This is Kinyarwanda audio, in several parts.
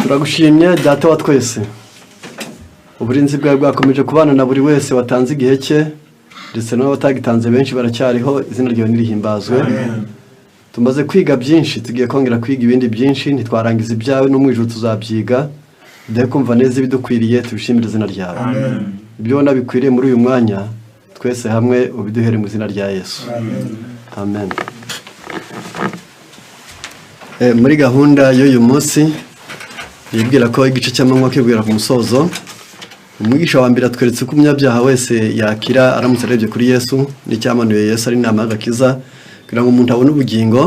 Turagushimye, Data wa twese. Uburinzi bwawe bwakomeje kubana na buri wese watanze igihe cye, ndetse n'abatagitanze benshi baracyariho. Izina ryawe nirihimbazwe. Tumaze kwiga byinshi, tugiye kongera kwiga ibindi byinshi. Ntitwarangiza ibyawe, no mu ijuru tuzabyiga. Duhe kumva neza ibidukwiriye, tubishimire izina ryawe. Ibyo ubona bikwiriye muri uyu mwanya, twese hamwe ubiduhere mu izina rya Yesu, amen. Muri gahunda y'uyu munsi, yibwira ko igice cy'amanywa kibwira ku musozo. Umwigisha wa mbere atweretse ko umunyabyaha wese yakira aramutse arebye kuri Yesu, n'icyamanuye Yesu ari inama y'agakiza kugira ngo umuntu abone ubugingo.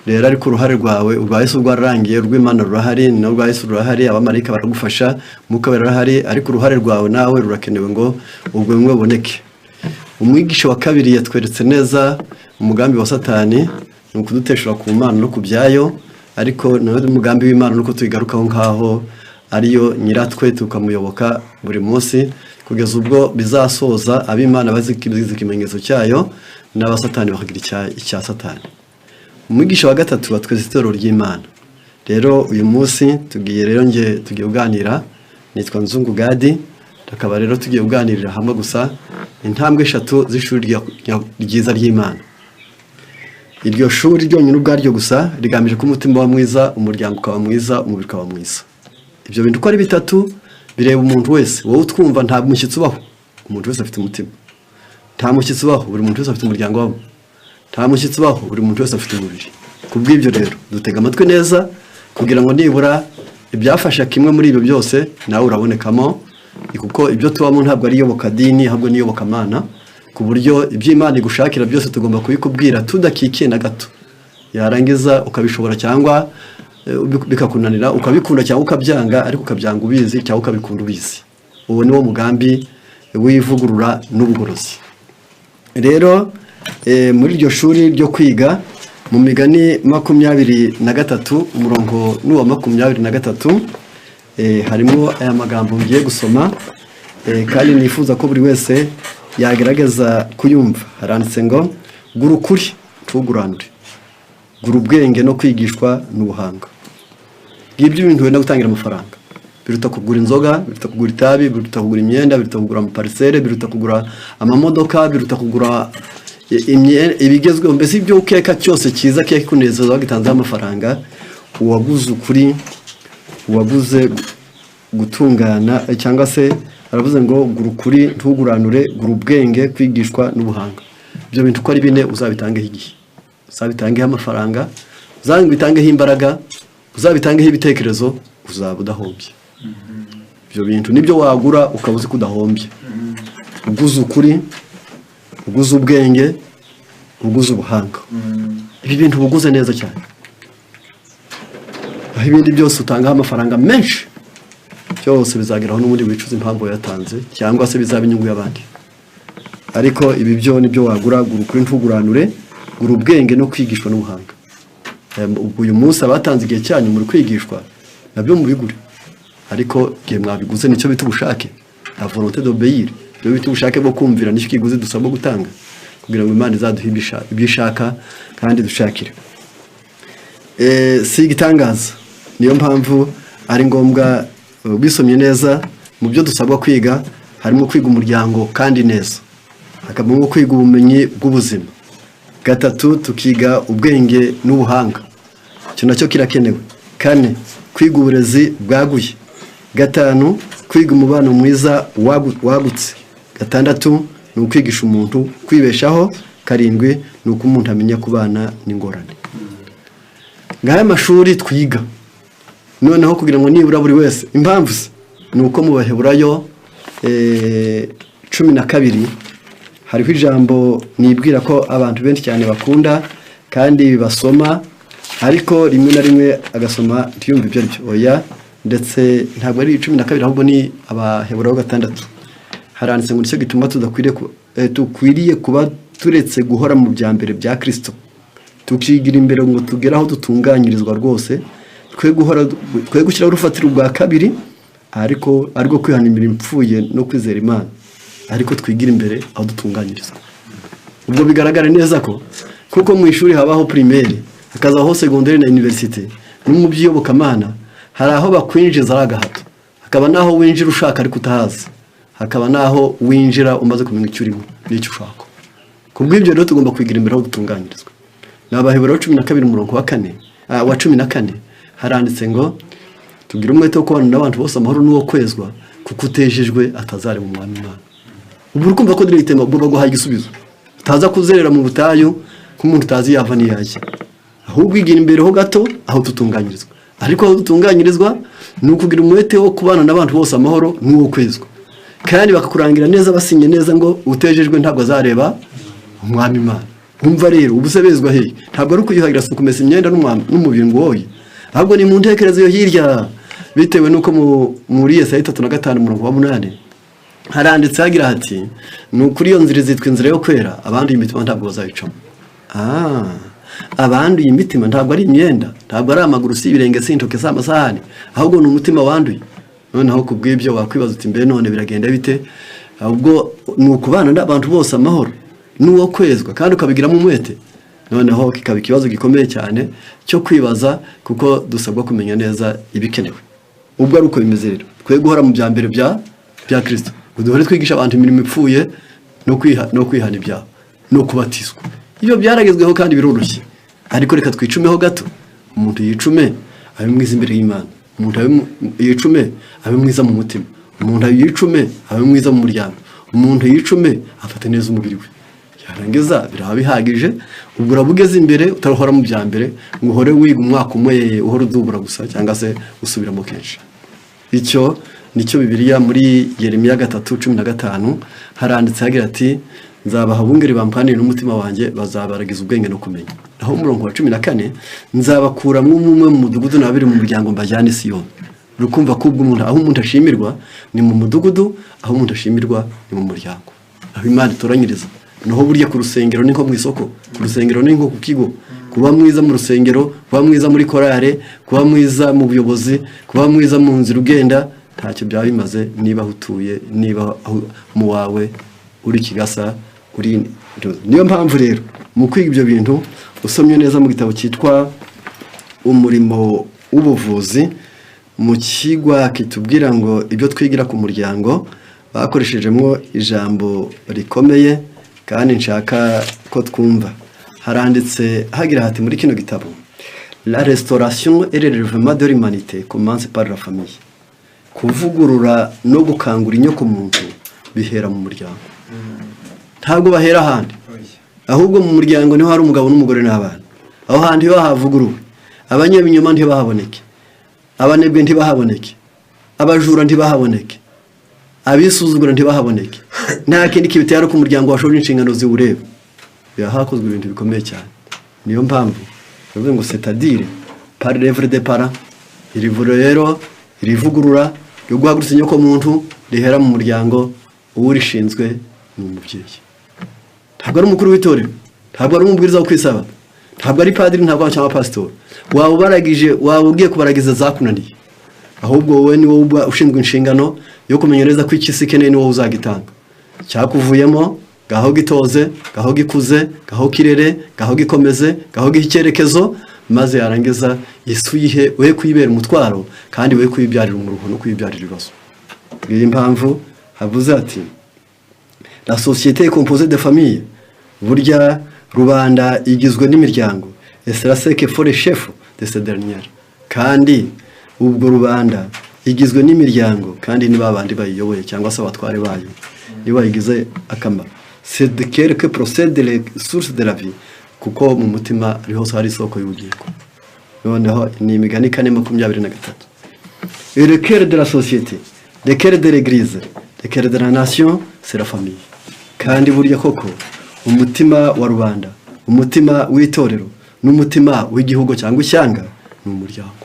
Rero ariko uruhare rwawe, urwa Yesu rwararangiye, urw'Imana rurahari, n'urwa Yesu rurahari, abamarayika baragufasha, Umwuka rurahari, ariko uruhare rwawe nawe rurakenewe ngo ubwo bumwe buboneke. Umwigisha wa kabiri yatweretse neza umugambi wa Satani ni ukuduteshura ku Mana no ku byayo, ariko nawe umugambi w'Imana nuko tuyigarukaho nk'aho ariyo nyiratwe, tukamuyoboka buri munsi kugeza ubwo bizasoza ab'Imana bazi ikimenyetso cyayo, n'abasatani bakagira icya Satani. Umwigisha wa gatatu batweze itorero ry'Imana. Rero uyu munsi tugiye, rero nge tugiye kuganira, nitwa Nzungu Gadi, tukaba rero tugiye kuganirira hamwe gusa intambwe eshatu z'ishuri ryiza ry'Imana. Iryo shuri ryonyine ubwaryo gusa rigamije ko umutima uba mwiza, umuryango ukaba mwiza, umubiri ukaba mwiza. Ibyo bintu uko ari bitatu bireba umuntu wese. Wowe utwumva, nta mushyitsi ubaho, umuntu wese afite umutima. Nta mushyitsi ubaho, buri muntu wese afite umuryango wabo. Nta mushyitsi ubaho, buri muntu wese afite umubiri. Ku bw'ibyo rero, dutega amatwi neza kugira ngo nibura ibyafasha kimwe muri ibyo byose nawe urabonekamo, kuko ibyo tubamo ntabwo ari iyobokadini, ahubwo ni iyobokamana, ku buryo ibyo Imana igushakira byose tugomba kubikubwira tudakikiye na gato. Yarangiza ukabishobora cyangwa bikakunanira, ukabikunda cyangwa ukabyanga, ariko ukabyanga ubizi cyangwa ukabikunda ubizi. Uwo ni wo mugambi w'ivugurura n'ubugorozi. Rero muri iryo shuri ryo kwiga, mu Migani 23, umurongo n'uwa 23, harimo aya magambo ngiye gusoma, kandi nifuza ko buri wese yagerageza kuyumva. Haranditse ngo: "Gura ukuri, ntuguranure, gura ubwenge no kwigishwa n'ubuhanga." Ngibyo ibintu wenda gutangira amafaranga biruta kugura inzoga, biruta kugura itabi, biruta kugura imyenda, biruta kugura amaparisere, biruta kugura amamodoka, biruta kugura ibigezweho, mbese ibyo ukeka cyose cyiza keka kunezeza wagitanzeho amafaranga. Uwaguze ukuri, uwaguze gutungana, cyangwa se aravuze ngo: "Gura ukuri, ntuguranure, gura ubwenge, kwigishwa n'ubuhanga." Ibyo bintu uko ari bine uzabitangeho igihe, uzabitangeho amafaranga, uzabitangeho imbaraga, uzabitangeho ibitekerezo, uzaba udahombye. Ibyo bintu nibyo wagura ukaba uzi ko udahombye: uguze ukuri, uguze ubwenge, uguze ubuhanga. Ibi bintu ubuguze neza cyane, aho ibindi byose utangaho amafaranga menshi byose bizageraho n'ubundi wicuza impamvu wayatanze, cyangwa se bizaba inyungu y'abandi. Ariko ibi byo nibyo wagura: gura ukuri, ntuguranure, gura ubwenge no kwigishwa n'ubuhanga. Ubwo uyu munsi abatanze igihe cyanyu muri kwigishwa nabyo mubigure, ariko igihe mwabiguze nicyo bita ubushake, la volonté d'obéir, ibyo bita ubushake bwo kumvira, nicyo kiguzi dusabwa gutanga kugira ngo Imana izaduhe ibyo ishaka kandi dushakire. Si igitangaza, niyo mpamvu ari ngombwa. Bisomye neza, mu byo dusabwa kwiga harimo kwiga umuryango kandi neza, hakabamo kwiga ubumenyi bw'ubuzima, gatatu tukiga ubwenge n'ubuhanga, icyo nacyo kirakenewe, kane kwiga uburezi bwaguye, gatanu kwiga umubano mwiza wagutse, gatandatu ni ukwigisha umuntu kwibeshaho, karindwi ni uko umuntu amenya kubana n'ingorane. Ngaya amashuri twiga noneho kugira ngo nibura buri wese. Impamvu se ni uko mu Baheburayo 12 hariho ijambo nibwira ko abantu benshi cyane bakunda kandi basoma, ariko rimwe na rimwe agasoma ntiyumve ibyo ari byo. Oya, ndetse ntabwo ari 12, ahubwo ni Abaheburayo 6. Haranditse ngo: "Nicyo gituma tudakwiriye dukwiriye kuba turetse guhora mu bya mbere bya Kirisito, tukigira imbere ngo tugere aho dutunganyirizwa rwose, twe guhora twe gushyiraho urufatiro rwa kabiri, ariko ariko kwihana imirimo ipfuye no kwizera Imana, ariko twigira imbere aho dutunganyirizwa." Ubwo bigaragara neza ko kuko mu ishuri habaho primaire, hakazaho secondaire na université, no mu by'iyobokamana. Hari aho bakwinjiza ari agahato, hakaba n'aho winjira ushaka ariko utahazi, hakaba n'aho winjira umaze kumenya icyo urimo n'icyo ushaka. Ku bw'ibyo rero tugomba kwigira imbere aho dutunganyirizwa. Ni Abaheburayo 12 umurongo wa 4, wa 14, haranditse ngo tugire umwete wo kubana n'abantu bose amahoro n'uwo kwezwa, kuko utejejwe atazareba umwami Imana. Ubu uri kumva ko directement ugomba guhaha igisubizo, utaza kuzerera mu butayu nk'umuntu utazi yava n'iyajya, ahubwo igira imbere ho gato aho dutunganyirizwa. Ariko aho dutunganyirizwa ni ukugira umwete wo kubana n'abantu bose amahoro n'uwo kwezwa, kandi bakakurangira neza, basinye neza ngo utejejwe ntabwo azareba umwami Imana. Wumva rero ubusebezwa hehe? Ntabwo ari ukuyuhagira, si ukumesa imyenda n'umubiri ngo woye, ahubwo ni mu ntekerezo yo hirya, bitewe n'uko muri Yesaya 35 umurongo wa 8 haranditse hagira hati: "Ni ukuri iyo nzira izitwa inzira yo kwera, abanduye imitima ntabwo bazayicamo." Abanduye imitima ntabwo ari imyenda, ntabwo ari amaguru, si ibirenge, si intoke, si amasahani, ahubwo ni umutima wanduye. Noneho ku bw'ibyo wakwibaza uti: "Mbe none biragenda bite?" Ahubwo ni ukubana n'abantu bose amahoro n'uwo kwezwa, kandi ukabigiramo umwete. Noneho kikaba ikibazo gikomeye cyane cyo kwibaza, kuko dusabwa kumenya neza ibikenewe. Ubwo ari uko bimeze rero, twe guhora mu bya mbere bya Kirisito, ngo duhore twigisha abantu imirimo ipfuye no kwihana ibyaha no kubatizwa. Ibyo byaragezweho kandi biroroshye, ariko reka twicumeho gato. Umuntu yicume abe mwiza imbere y'Imana, umuntu yicume abe mwiza mu mutima, umuntu yicume abe mwiza mu muryango, umuntu yicume afate neza umubiri we, yarangiza biraba bihagije. Ubwo uraba ugeze imbere, utarahora mu bya mbere ngo uhore wiga umwaka umwe, uhore udubura gusa cyangwa se usubiramo kenshi. Icyo nicyo Bibiliya muri Yeremiya 3:15 haranditse hagira ati: "Nzabaha abungeri bampaniye n'umutima wanjye, bazabaragiza ubwenge no kumenya." Naho umurongo wa 14: "Nzabakuramo umwe mu mudugudu na babiri mu muryango, mbajyane i Siyoni." Uri kumva ko ubwo umuntu, aho umuntu ashimirwa ni mu mudugudu, aho umuntu ashimirwa ni mu muryango, aho Imana itoranyiriza. Naho burya ku rusengero ni nko mu isoko, ku rusengero ni nko ku kigo. Kuba mwiza mu rusengero, kuba mwiza muri korale, kuba mwiza mu buyobozi, kuba mwiza mu nzira ugenda, ntacyo byaba bimaze niba aho utuye, niba aho mu wawe uri kigasa uri. Niyo mpamvu rero mu kwiga ibyo bintu, usomye neza mu gitabo cyitwa Umurimo w'Ubuvuzi, mu kigwa kitubwira ngo ibyo twigira ku muryango, bakoreshejemo ijambo rikomeye kandi nshaka ko twumva. Haranditse hagira hati muri kino gitabo: "La restauration et le relèvement de l'humanité commence par la famille." Kuvugurura no gukangura inyoko muntu bihera mu muryango, ntabwo bahera ahandi, ahubwo mu muryango niho hari umugabo n'umugore n'abana. Aho hantu iyo havuguruwe, abanyabinyoma ntibahaboneke, abanebwe ntibahaboneke, abajura ntibahaboneke, abisuzugura ntibahaboneke. Nta kindi kibitera ko umuryango washoje inshingano ziwureba, biba hakozwe ibintu bikomeye cyane. Niyo mpamvu bavuze ngo c'est-à-dire par l'œuvre des parents. Iri vuriro rero, iri vugurura ryo guhagurutsa inyoko muntu rihera mu muryango. Uwurishinzwe ni umubyeyi, ntabwo ari umukuru w'itorero, ntabwo ari umubwiriza wo kwisabato, ntabwo ari padiri, ntabwo cyangwa pasitori. Waba ubaragije, waba ugiye kubaragiza zakunaniye, ahubwo wowe ni wowe uba ushinzwe inshingano yo kumenya neza ko icyo isi ikeneye ni wowe uzagitanga. Cyakuvuyemo, gaho gitoze, gaho gikuze, gaho kirere, gaho gikomeze, gaho gihe icyerekezo, maze yarangiza isi uyihe, we kuyibera umutwaro kandi we kuyibyarira umuruho no kuyibyarira ibibazo. Ngiyi impamvu havuze ati: "La société est composée de familles." Burya rubanda igizwe n'imiryango. "Et c'est là que faut les chefs de ces dernières." Kandi ubwo rubanda igizwe n'imiryango, kandi ni babandi bayiyoboye cyangwa se abatware bayo nibo bayigize akamaro. "C'est de quelque procède les sources de la vie." Kuko mu mutima ariho hari isoko y'ubugingo. Noneho ni Imigani 4:23. "Et le cœur de la société, le cœur de l'église, le cœur de la nation, c'est la famille." Kandi burya koko umutima wa rubanda, umutima w'itorero n'umutima w'igihugu cyangwa ishyanga ni umuryango.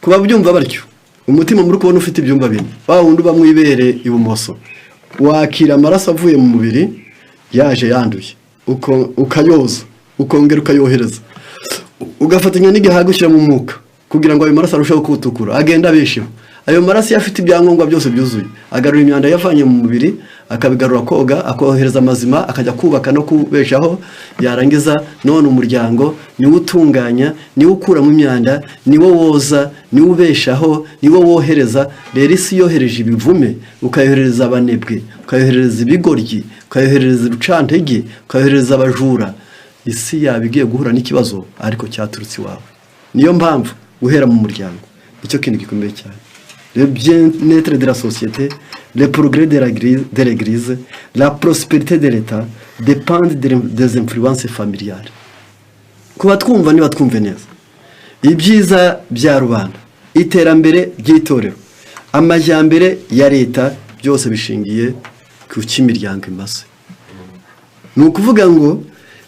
Kuba byumva batyo, umutima muri kubona ufite ibyumba bine, wa wundi uba mu ibere ibumoso wakira amaraso avuye mu mubiri yaje yanduye, ukayoza, ukongera ukayohereza, ugafatanya n'igihaha gushyira mu mwuka kugira ngo ayo maraso arusheho kuwutukura, agenda abesheho. Ayo maraso iyo afite ibyangombwa byose byuzuye, agarura imyanda yavanye mu mubiri, akabigarura koga, akohereza amazima, akajya kubaka no kubeshaho. Yarangiza none umuryango niwo utunganya, niwo ukuramo imyanda, niwo woza, niwo ubeshaho, niwo wohereza. Rero isi yohereje ibivume, ukayoherereza abanebwe, ukayoherereza ibigoryi, ukayoherereza urucantege, ukayoherereza abajura, isi yaba igiye guhura n'ikibazo ariko cyaturutse iwawe. Niyo mpamvu guhera mu muryango nicyo kintu gikomeye cyane. Le bien-être de la société, le progrès de l'église, la prospérité de l'État dépendent des influences familiales. Kuba twumva, niba twumve neza, ibyiza bya rubanda, iterambere ry'itorero, amajyambere ya leta, byose bishingiye ku cy'imiryango imaze. Ni ukuvuga ngo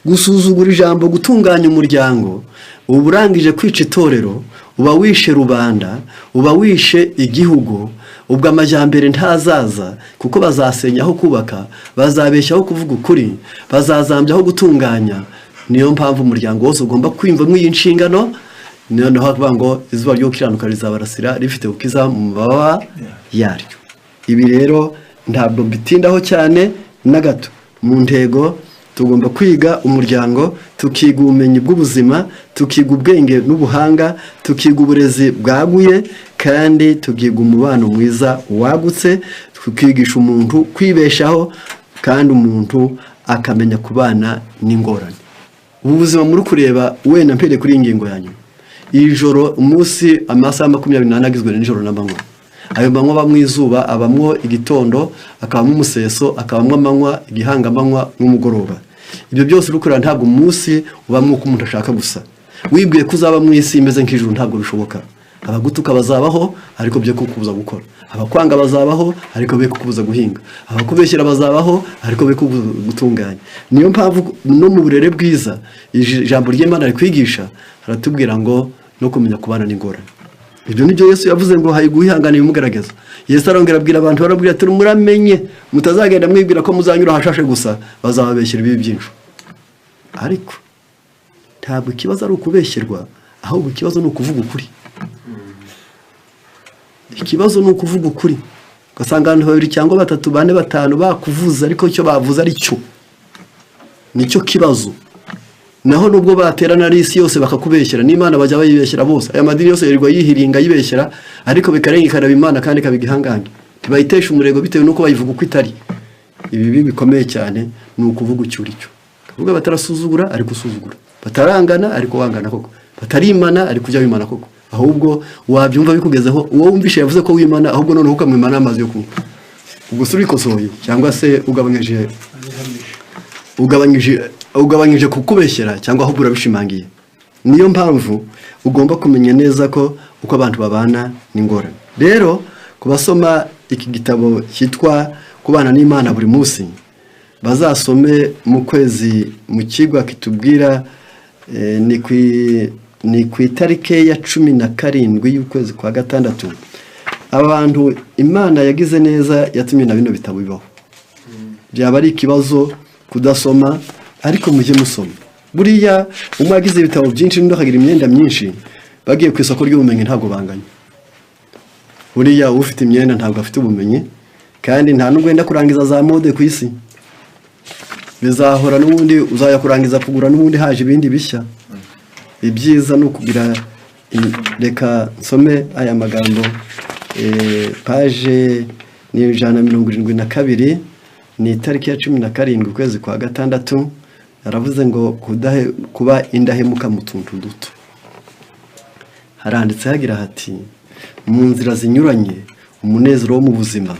gusuzugura ijambo gutunganya umuryango, uba urangije kwica itorero, uba wishe rubanda, uba wishe igihugu. Ubwo amajyambere ntazaza, kuko bazasenya aho kubaka, bazabeshya aho kuvuga ukuri, bazazambya aho gutunganya. Niyo mpamvu umuryango wose ugomba kwiyumvamo iyi nshingano. Noneho havuga ngo izuba ryo gukiranuka rizabarasira rifite gukiza mu mababa yaryo. Ibi rero ntabwo mbitindaho cyane na gato. Mu ntego tugomba kwiga umuryango, tukiga ubumenyi bw'ubuzima, tukiga ubwenge n'ubuhanga, tukiga uburezi bwaguye, kandi tukiga umubano mwiza wagutse, tukigisha umuntu kwibeshaho, kandi umuntu akamenya kubana n'ingorane. Ubu buzima muri kureba, wenda mpereye kuri iyi ngingo ya nyuma, iri joro, umunsi, amasaha 24 agizwe n'ijoro n'amanywa. Ayo manywa abamwo izuba, abamwo igitondo, akabamo umuseso, akabamo amanywa, igihangamanywa n'umugoroba. Ibyo byose uri kureba, ntabwo umunsi ubamo uko umuntu ashaka gusa. Wibwiye ko uzaba mu isi imeze nk'ijuru, ntabwo bishoboka. Abagutuka bazabaho, ariko byo kukubuza gukora. Abakwanga bazabaho, ariko be kukubuza guhinga. Abakubeshyera bazabaho, ariko be kukubuza gutunganya. Niyo mpamvu no mu burere bwiza ijambo ry'Imana rikwigisha, haratubwira ngo no kumenya kubana n'ingorane. Ibyo nibyo Yesu yavuze ngo hahirwa uwihanganiye ibimugerageza. Yesu arongera abwira abantu, barabwira ati: "Muramenye mutazagenda mwibwira ko muzanyura ahashashe gusa, bazababeshyera ibibi byinshi." Ariko ntabwo ikibazo ari ukubeshyerwa, ahubwo ikibazo ni ukuvuga ukuri. Ikibazo ni ukuvuga ukuri, ugasanga abantu babiri cyangwa batatu, bane, batanu bakuvuze, ariko icyo bavuze ari cyo, nicyo kibazo. Naho nubwo baterana ari isi yose bakakubeshyera, n'Imana bajya bayibeshyera bose. Aya madini yose yirirwa yihiringa yibeshyera, ariko bikarenga ikaraba Imana kandi ikaba igihangange, ntibayitesha umurego bitewe n'uko bayivuga uko itari. Ibibi bikomeye cyane ni ukuvuga icyo uri cyo. Kuvuga batarasuzugura ariko usuzugura, batarangana ariko wangana koko, batarimana ariko ujya wimana koko. Ahubwo wabyumva bikugezeho, uwo wumvishe yavuze ko wimana, ahubwo noneho ukamwimana amazi yo kunywa. Ubwo se urikosoye cyangwa se ugabanyije kukubeshyera, cyangwa ahubwo urabishimangiye? Niyo mpamvu ugomba kumenya neza ko uko abantu babana n'ingorane. Rero ku basoma iki gitabo cyitwa Kubana n'Imana buri munsi, bazasome mu kwezi mu kigwa kitubwira ni ku itariki ya 17 y'ukwezi kwa gatandatu. Abantu Imana yagize neza yatumye na bino bitabo bibaho. Byaba ari ikibazo kudasoma, ariko mujye musoma. Buriya umwe yagize ibitabo byinshi, n'undi akagira imyenda myinshi, bagiye ku isoko ry'ubumenyi ntabwo banganya. Buriya ufite imyenda ntabwo afite ubumenyi, kandi nta nubwo wenda kurangiza za mode ku isi. Bizahora n'ubundi, uzajya kurangiza kugura n'ubundi haje ibindi bishya. Ibyiza ni ukugira. Reka nsome aya magambo, page ni 172, ni itariki ya 17 ukwezi kwa gatandatu. Yaravuze ngo kuba indahemuka mu tuntu duto. Haranditse hagira hati: "Mu nzira zinyuranye, umunezero wo mu buzima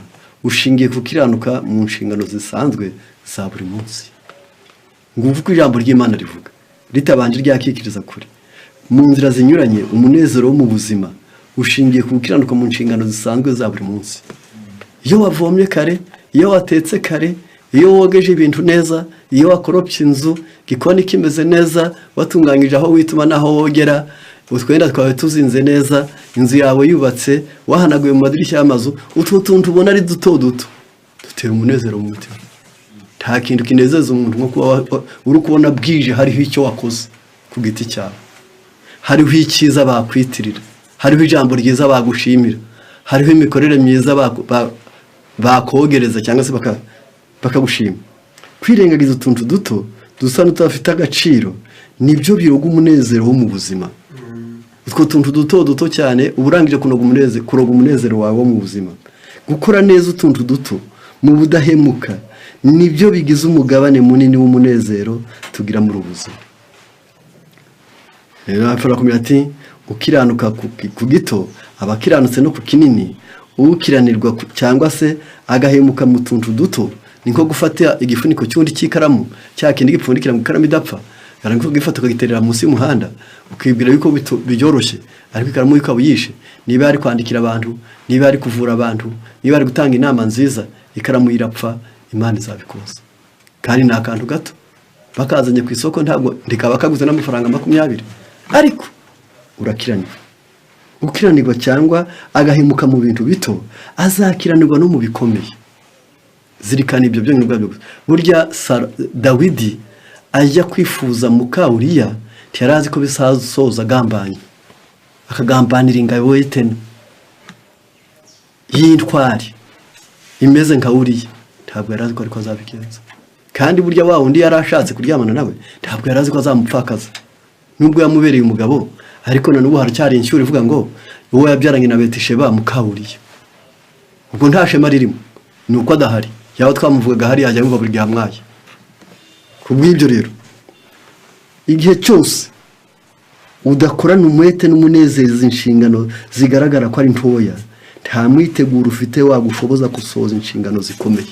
ushingiye ku gukiranuka mu nshingano zisanzwe za buri munsi." Nguko uko ijambo ry'Imana rivuga ritabanje ryakikiriza kure: "Mu nzira zinyuranye, umunezero wo mu buzima ushingiye ku gukiranuka mu nshingano zisanzwe za buri munsi." Iyo wavomye kare, iyo watetse kare, iyo wogeje ibintu neza, iyo wakoropye inzu, igikoni kimeze neza, watunganyije aho wituma n'aho wogera, utwenda twawe tuzinze neza, inzu yawe yubatse, wahanaguye mu madirishya y'amazu, utwo tuntu ubona ari duto duto dutera umunezero mu mutima. Nta kintu kinezeza umuntu nko kuba uri kubona bwije hariho icyo wakoze ku giti cyawe, hariho icyiza bakwitirira, hariho ijambo ryiza bagushimira. Hariho imikorere myiza bakogereza cyangwa se bakagushima. Kwirengagiza utuntu duto dusa n'utudafite agaciro nibyo biroga umunezero wo mu buzima. Utwo tuntu duto duto cyane uba urangije kuroga umunezero wawe wo mu buzima. Gukora neza utuntu duto mu budahemuka nibyo bigize umugabane munini w'umunezero tugira muri ubu buzima. Rero ashobora kumenya ati ukiranuka ku gito aba akiranutse no ku kinini, ukiranirwa cyangwa se agahemuka mu tuntu duto ni nko gufata igifuniko cy'undi cy'ikaramu, cya kindi gipfundikira ngo ikaramu idapfa, yarangiza ukagifata ukagiterera munsi y'umuhanda, ukibwira yuko byoroshye, ariko ikaramu ikaba uyishe. Niba ari kwandikira abantu, niba ari kuvura abantu, niba ari gutanga inama nziza, ikaramu irapfa, Imana izabikoza. Kandi ni akantu gato bakazanye ku isoko, ntabwo ndikaba kaguze n'amafaranga 20, ariko urakiranirwa. Ukiranirwa cyangwa agahemuka mu bintu bito azakiranirwa no mu bikomeye. Zirikana ibyo byonyine ubwabyo gusa. Burya Dawidi ajya kwifuza muka Uriya ntiyari azi ko bisasoza agambanye, akagambanira ingabo ye tena y'intwari imeze nka Uriya. Ntabwo yari azi ko ariko azabigenza. Kandi burya wa wundi yari ashatse kuryamana nawe ntabwo yari azi ko azamupfakaza, nubwo yamubereye umugabo, ariko na n'ubu haracyari inshyuro ivuga ngo uwo yabyaranye na Betisheba muka Uriya. Ubwo nta shema ririmo, ni uko adahari. Yaba twamuvugaga hariya yajya yumva buri gihe amwaye. Ku bw'ibyo rero, igihe cyose udakorana umwete n'umunezero izi nshingano zigaragara ko ari ntoya, nta mwiteguro ufite wagushoboza gusohoza inshingano zikomeye.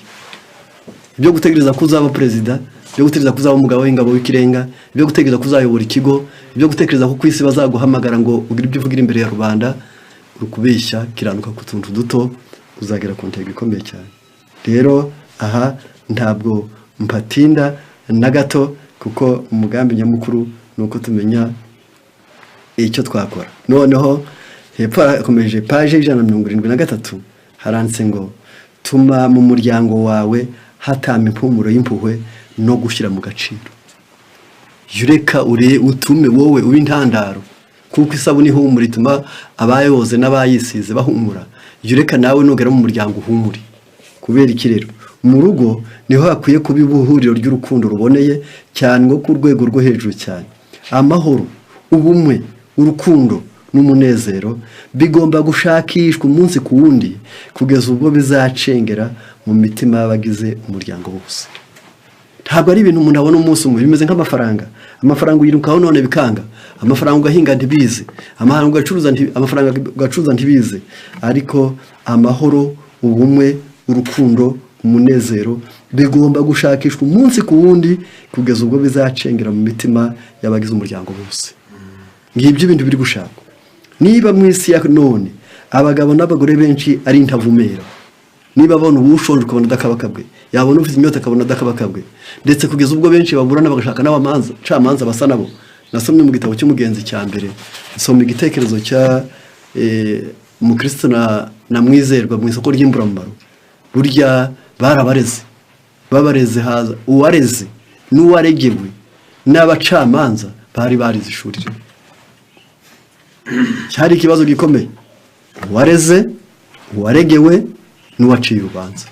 Ibyo gutegereza ko uzaba perezida, ibyo gutekereza ko uzaba umugabo w'ingabo w'ikirenga, ibyo gutekereza ko uzayobora ikigo, ibyo gutekereza ko ku isi bazaguhamagara ngo ugire ibyo uvugira imbere ya rubanda, uri kubeshya. Kiranuka ku tuntu duto, uzagera ku ntego ikomeye cyane. Rero aha ntabwo mpatinda na gato, kuko umugambi nyamukuru ni uko tumenya icyo twakora. Noneho hepfo harakomeje, paje 173, haranditse ngo tuma mu muryango wawe hatama impumuro y'impuhwe no gushyira mu gaciro. Reka utume wowe ube intandaro, kuko isabune ihumura ituma abayoze n'abayisize bahumura. Reka nawe nugera mu muryango uhumure. Kubera iki rero? Mu rugo niho hakwiye kuba ihuriro ry'urukundo ruboneye cyane, ngo ku rwego rwo hejuru cyane. Amahoro, ubumwe, urukundo n'umunezero bigomba gushakishwa umunsi ku wundi kugeza ubwo bizacengera mu mitima y'abagize umuryango bose. Ntabwo ari ibintu umuntu abona umunsi umwe, bimeze nk'amafaranga. Amafaranga uyirukaho none bikanga, amafaranga ugahinga ntibize, amafaranga ugacuruza ntibize, ariko amahoro, ubumwe, urukundo, umunezero bigomba gushakishwa umunsi ku wundi kugeza ubwo bizacengera mu mitima y'abagize umuryango bose. Ngibyo ibintu biri gushakwa. Niba mu isi ya none abagabo n'abagore benshi ari intavumera, niba abona uwushonje ukabona adakabakabwe, yabona ufite inyota akabona adakabakabwe, ndetse kugeza ubwo benshi baburana bagashaka n'abacamanza basa nabo. Nasomye mu gitabo cy'umugenzi cya mbere, nsoma igitekerezo cya umukristo na Mwizerwa mu isoko ry'imburamumaro. Burya barabareze, babareze haza uwareze n'uwaregewe n'abacamanza bari barize ishuri rimwe. Cyari ikibazo gikomeye. Uwareze, uwaregewe n'uwaciye urubanza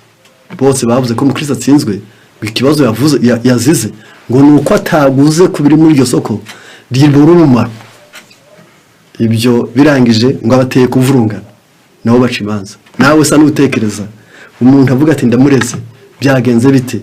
bose bavuze ko umukristo atsinzwe. Ngo ikibazo yavuze yazize ngo ni uko ataguze ku biri muri iryo soko ryibura umumaro. Ibyo birangije ngo abateye kuvurungana nabo baca imanza. Nawe usa n'utekereza umuntu avuga ati ndamureze, byagenze bite?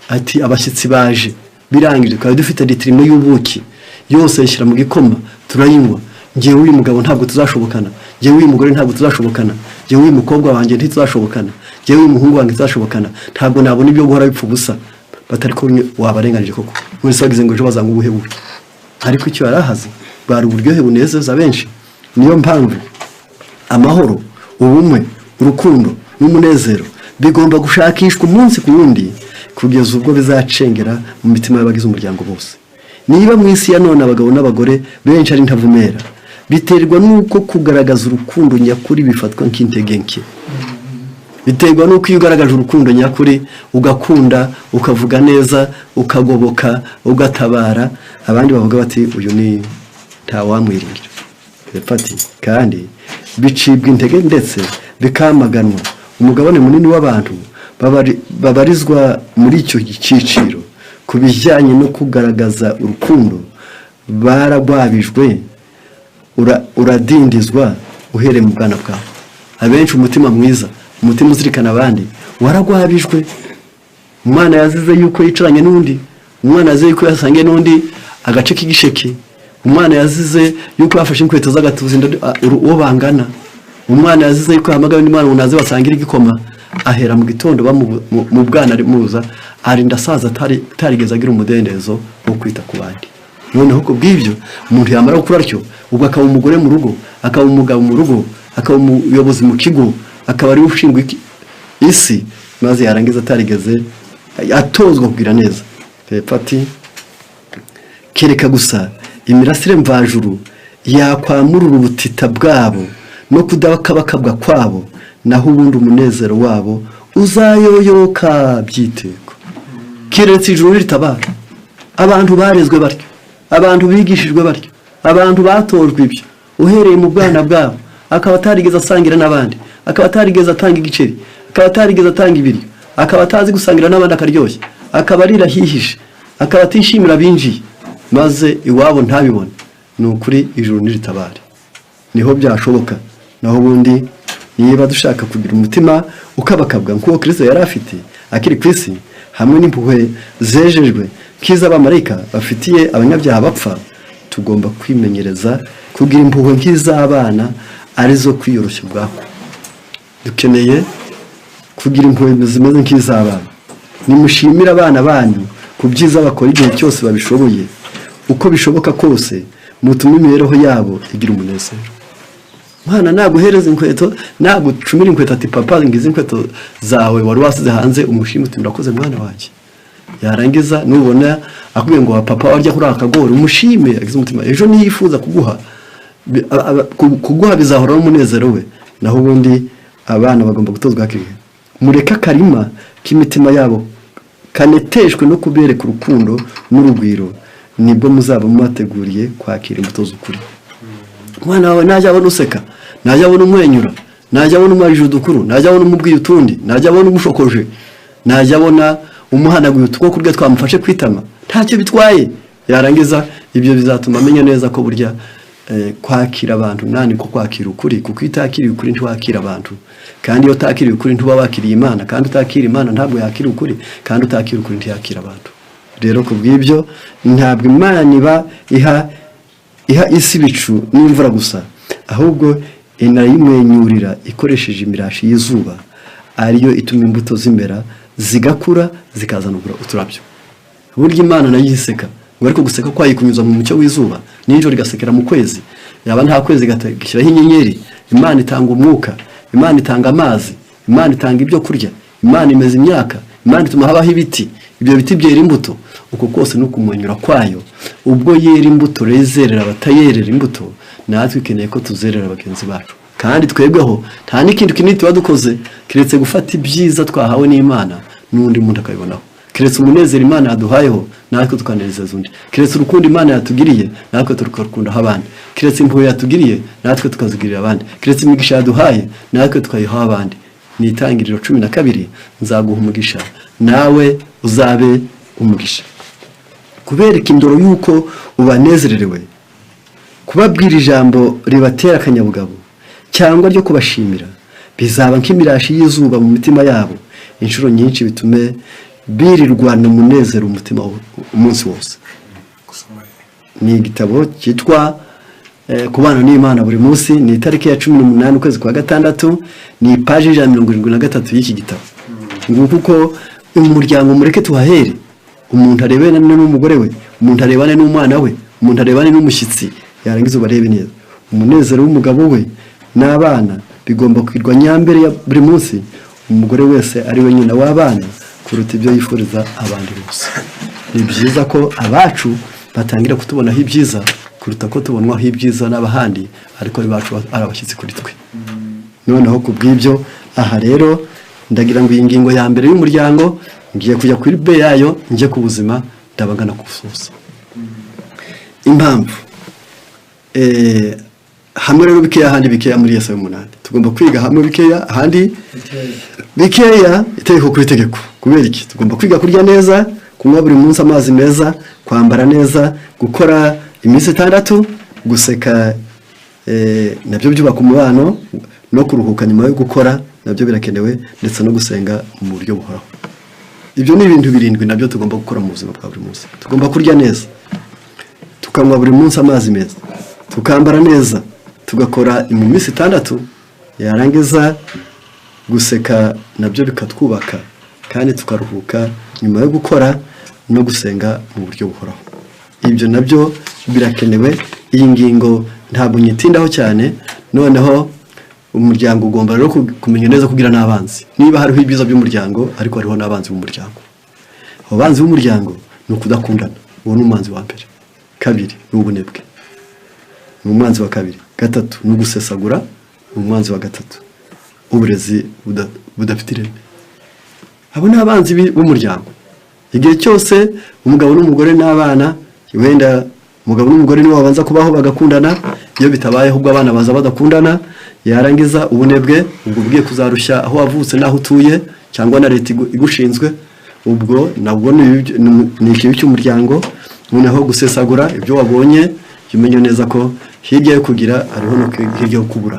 Ati abashyitsi baje, birangije twari dufite litiro imwe y'ubuki yose yishyira mu gikoma turayinywa. Ngewe uyu mugabo ntabwo tuzashobokana, ngewe uyu mugore ntabwo tuzashobokana, ngewe uyu mukobwa wanjye ntituzashobokana, ngewe uyu muhungu wanjye ntituzashobokana, ntabwo nabona ibyo guhora bipfa ubusa. Batari ko wabarenganije koko, wese wagize ngo ejo bazanga ubuhe bubi, ariko icyo yari ahaze bwari uburyohe bunezeza benshi. Niyo mpamvu amahoro, ubumwe, urukundo n'umunezero bigomba gushakishwa umunsi ku wundi kugeza ubwo bizacengera mu mitima y'abagize umuryango bose. Niba mu isi ya none abagabo n'abagore benshi ari intavumera, biterwa n'uko kugaragaza urukundo nyakuri bifatwa nk'intege nke. Biterwa n'uko iyo ugaragaje urukundo nyakuri, ugakunda, ukavuga neza, ukagoboka, ugatabara, abandi bavuga bati uyu ni ntawamwiringira. Ati kandi Bicibwa intege ndetse bikamaganwa. Umugabane munini w'abantu babarizwa muri icyo cyiciro ku bijyanye no kugaragaza urukundo baragwabijwe, uradindizwa uhereye mu bwana bwawe. Abenshi umutima mwiza, umutima uzirikana abandi, waragwabijwe. Umwana yazize yuko yicaranye n'undi, umwana yazize yuko yasangiye n'undi agace k'igisheke, umwana yazize yuko yafashe inkweto z'agatuza uwo bangana, umwana yazize yuko yahamagawe n'Imana ngo naze basangire igikoma. Ahera mu gitondo mu bwana arimuza, arinda asaza atarigeze agira umudendezo wo kwita ku bandi. Noneho ku bw'ibyo umuntu yamara gukura atyo, ubwo akaba umugore mu rugo, akaba umugabo mu rugo, akaba umuyobozi mu kigo, akaba ariwe ushinzwe isi, maze yarangiza atarigeze atozwa kugira neza. Hepfo ati: "Kereka gusa imirasire mvajuru yakwamurura ubutita bwabo no kudakabakabwa kwabo, naho ubundi umunezero wabo uzayoyoka byiteko." Keretse ijuru ritabara. Abantu barezwe batyo, abantu bigishijwe batyo, abantu batojwe ibyo uhereye mu bwana bwabo, akaba atarigeze asangira n'abandi, akaba atarigeze atanga igiceri, akaba atarigeze atanga ibiryo, akaba atazi gusangira n'abandi akaryoshya, akaba arira ahihishe, akaba atishimira abinjiye, maze iwabo ntabibone. Ni ukuri ijuru niritabare niho byashoboka. Naho ubundi niba dushaka kugira umutima ukabakabwa nk'uwo Kristo yari afite akiri ku isi, hamwe n'impuhwe zejejwe nk'iz'abamarayika bafitiye abanyabyaha bapfa, tugomba kwimenyereza kugira impuhwe nk'iz'abana, arizo kwiyoroshya ubwako. Dukeneye kugira impuhwe zimeze nk'iz'abana. Nimushimire abana banyu ku byiza bakora igihe cyose babishoboye. Uko bishoboka kose mutume imibereho yabo igira umunezero. Mwana naguhereza inkweto, nagucumira inkweto ati: "Papa, ngize inkweto zawe wari wasize hanze," umushimire uti: "Murakoze, mwana wanjye." Yarangiza nubona akubwiye ngo: "Papa, warya kuri aka kagori," umushime agize umutima. Ejo niyifuza kuguha kuguha bizahora n'umunezero we. Naho ubundi abana bagomba gutozwa hakiri kare. Mureke akarima k'imitima yabo kaneteshwe no kubereka urukundo n'urugwiro, nibwo muzaba mubateguriye kwakira imbuto z'ukuri. Umwana wawe najya abona useka, najya abona umwenyura, najya abona umubajije udukuru, najya abona umubwiye utundi, najya abona umushokoje, najya abona umuhanaguye utwo kurya twamufashe kwitama, ntacyo bitwaye. Yarangiza ibyo bizatuma amenya neza ko burya kwakira abantu nani ko kwakira ukuri, kuko iyo utakiriye ukuri ntiwakira abantu, kandi iyo utakiriye ukuri ntuba wakiriye Imana, kandi utakira Imana ntabwo yakira ukuri, kandi utakira ukuri ntiyakira abantu. Rero ku bw'ibyo ntabwo Imana iba iha isi ibicu n'imvura gusa, ahubwo inayimwenyurira ikoresheje imirashi y'izuba, ariyo ituma imbuto zimera, zigakura, zikazana uturabyo. Burya Imana nayo iseka ngo, ariko guseka kwayo kunyuza mu mucyo w'izuba, nijoro igasekera mu kwezi, yaba nta kwezi igashyiraho inyenyeri. Imana itanga umwuka, Imana itanga amazi, Imana itanga ibyo kurya, Imana imeza imyaka, Imana ituma habaho ibiti, ibyo biti byera imbuto. Uko kose ni ukumwenyura kwayo. Ubwo yera imbuto rero izerera abatayerera imbuto, natwe ikeneye ko tuzerera bagenzi bacu. Kandi twebweho nta n'ikindi kinini tuba dukoze keretse gufata ibyiza twahawe n'Imana n'undi muntu akabibonaho, keretse umunezero Imana yaduhayeho natwe tukanezeza undi, keretse urukundo Imana yatugiriye natwe tukarukundaho abandi, keretse impuhwe yatugiriye natwe tukazigirira abandi, keretse imigisha yaduhaye natwe tukayiha abandi. Ni Itangiriro 12: "Nzaguha umugisha, nawe uzabe umugisha." Kubereka indoro y'uko ubanezererewe, kubabwira ijambo ribatera akanyabugabo cyangwa ryo kubashimira, bizaba nk'imirashi y'izuba mu mitima yabo inshuro nyinshi, bitume birirwana umunezero umutima umunsi wose. Gusoma. Ni igitabo cyitwa Kubana n'Imana buri munsi. Ni itariki ya 18 ukwezi kwa gatandatu, ni paji 173 y'iki gitabo. Nguko uko umuryango, mureke tuhahere. Umuntu arebane n'umugore we, umuntu arebane n'umwana we, umuntu arebane n'umushyitsi, yarangiza ubarebe neza. Umunezero w'umugabo we n'abana bigomba kwirwa nyambere ya buri munsi, umugore wese ari we nyina w'abana kuruta ibyo yifuriza abandi bose. Ni byiza ko abacu batangira kutubonaho ibyiza kuruta ko tubonwaho ibyiza n'abahandi, ariko abacu ari abashyitsi kuri twe. Noneho ku bw'ibyo aha rero ndagira ngo iyi ngingo ya mbere y'umuryango, ngiye kujya kuri B yayo, njye ku buzima, ndabagana ku gusoza. Impamvu Hamwe rero bikeya, ahandi bikeya. Muri Yesaya 8 tugomba kwiga hamwe bikeya, ahandi bikeya, itegeko ku itegeko. Kubera iki? Tugomba kwiga kurya neza, kunywa buri munsi amazi meza, kwambara neza, gukora iminsi 6, guseka, nabyo byubaka umubano, no kuruhuka nyuma yo gukora nabyo birakenewe, ndetse no gusenga mu buryo buhoraho. Ibyo ni ibintu 7 nabyo tugomba gukora mu buzima bwa buri munsi. Tugomba kurya neza, tukanywa buri munsi amazi meza, tukambara neza, tugakora mu minsi 6, yarangiza guseka nabyo bikatwubaka, kandi tukaruhuka nyuma yo gukora, no gusenga mu buryo buhoraho. Ibyo nabyo birakenewe. Iyi ngingo ntabwo nyitindaho cyane. Noneho umuryango ugomba rero kumenya neza kugira n'abanzi. Niba hariho ibyiza by'umuryango, ariko hariho n'abanzi b'umuryango. Abo banzi b'umuryango ni ukudakundana, uwo ni umwanzi wa mbere. Kabiri ni ubunebwe, ni umwanzi wa kabiri. Gatatu ni ugusesagura, ni umwanzi wa gatatu. Uburezi budafite ireme. Abo ni abanzi b'umuryango. Igihe cyose umugabo n'umugore n'abana, wenda umugabo n'umugore nibo babanza kubaho bagakundana, iyo bitabayeho ubwo abana baza badakundana. Yarangiza ubunebwe, ubwo ugiye kuzarushya aho wavutse n'aho utuye, cyangwa na leta igushinzwe, ubwo nabwo ni ikibi cy'umuryango. Noneho gusesagura ibyo wabonye, jya umenya neza ko hirya yo kugira hariho no hirya yo kubura.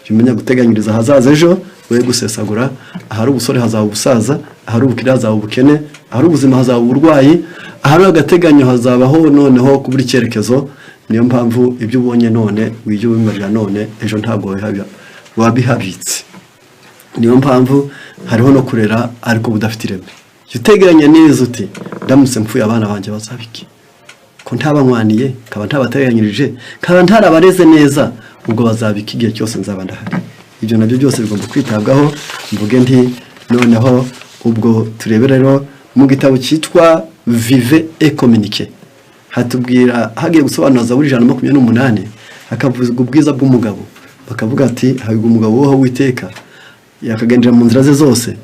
Jya umenya guteganyiriza ahazaza ejo, we gusesagura. Ahari ubusore hazaba ubusaza, ahari ubukire hazaba ubukene, ahari ubuzima hazaba uburwayi, ahari agateganyo hazabaho noneho kubura icyerekezo. Niyo mpamvu ibyo ubonye none wijya ubimarira none, ejo ntabwo wabihabitse. Niyo mpamvu hariho no kurera ariko budafite ireme. Jya uteganya neza uti: "Ndamutse mpfuye, abana banjye bazaba iki? Ko ntabanywaniye, nkaba ntabateganyirije, nkaba ntarabareze neza, ubwo bazabika igihe cyose nzaba ndahari?" Ibyo nabyo byose bigomba kwitabwaho. Mvuge nti noneho ubwo turebe rero mu gitabo cyitwa Vivre et communiquer, hatubwira, hagiye gusobanura Zaburi 128, hakavuga ubwiza bw'umugabo, bakavuga ati: "Hahirwa umugabo wubaha Uwiteka, yakagendera mu nzira ze zose."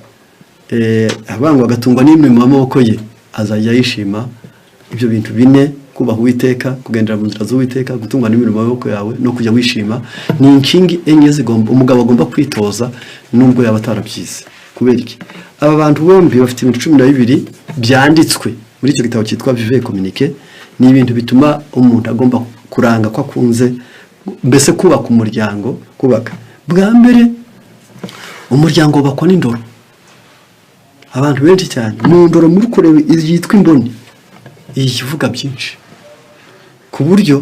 Avuga ngo agatungwa n'imirimo y'amaboko ye, azajya yishima. Ibyo bintu bine, kubaha Uwiteka, kugendera mu nzira z'Uwiteka, gutungwa n'imirimo y'amaboko yawe, no kujya wishima, ni inkingi enye zigomba umugabo agomba kwitoza nubwo yaba atarabyize. Kubera iki? Aba bantu bombi bafite ibintu 12 byanditswe muri icyo gitabo cyitwa Vivre et communiquer. Ni ibintu bituma umuntu agomba kuranga ko akunze mbese kubaka umuryango. Kubaka bwa mbere, umuryango wubakwa n'indoro. Abantu benshi cyane mu ndoro, muri kureba yitwa imboni, iyi ivuga byinshi, ku buryo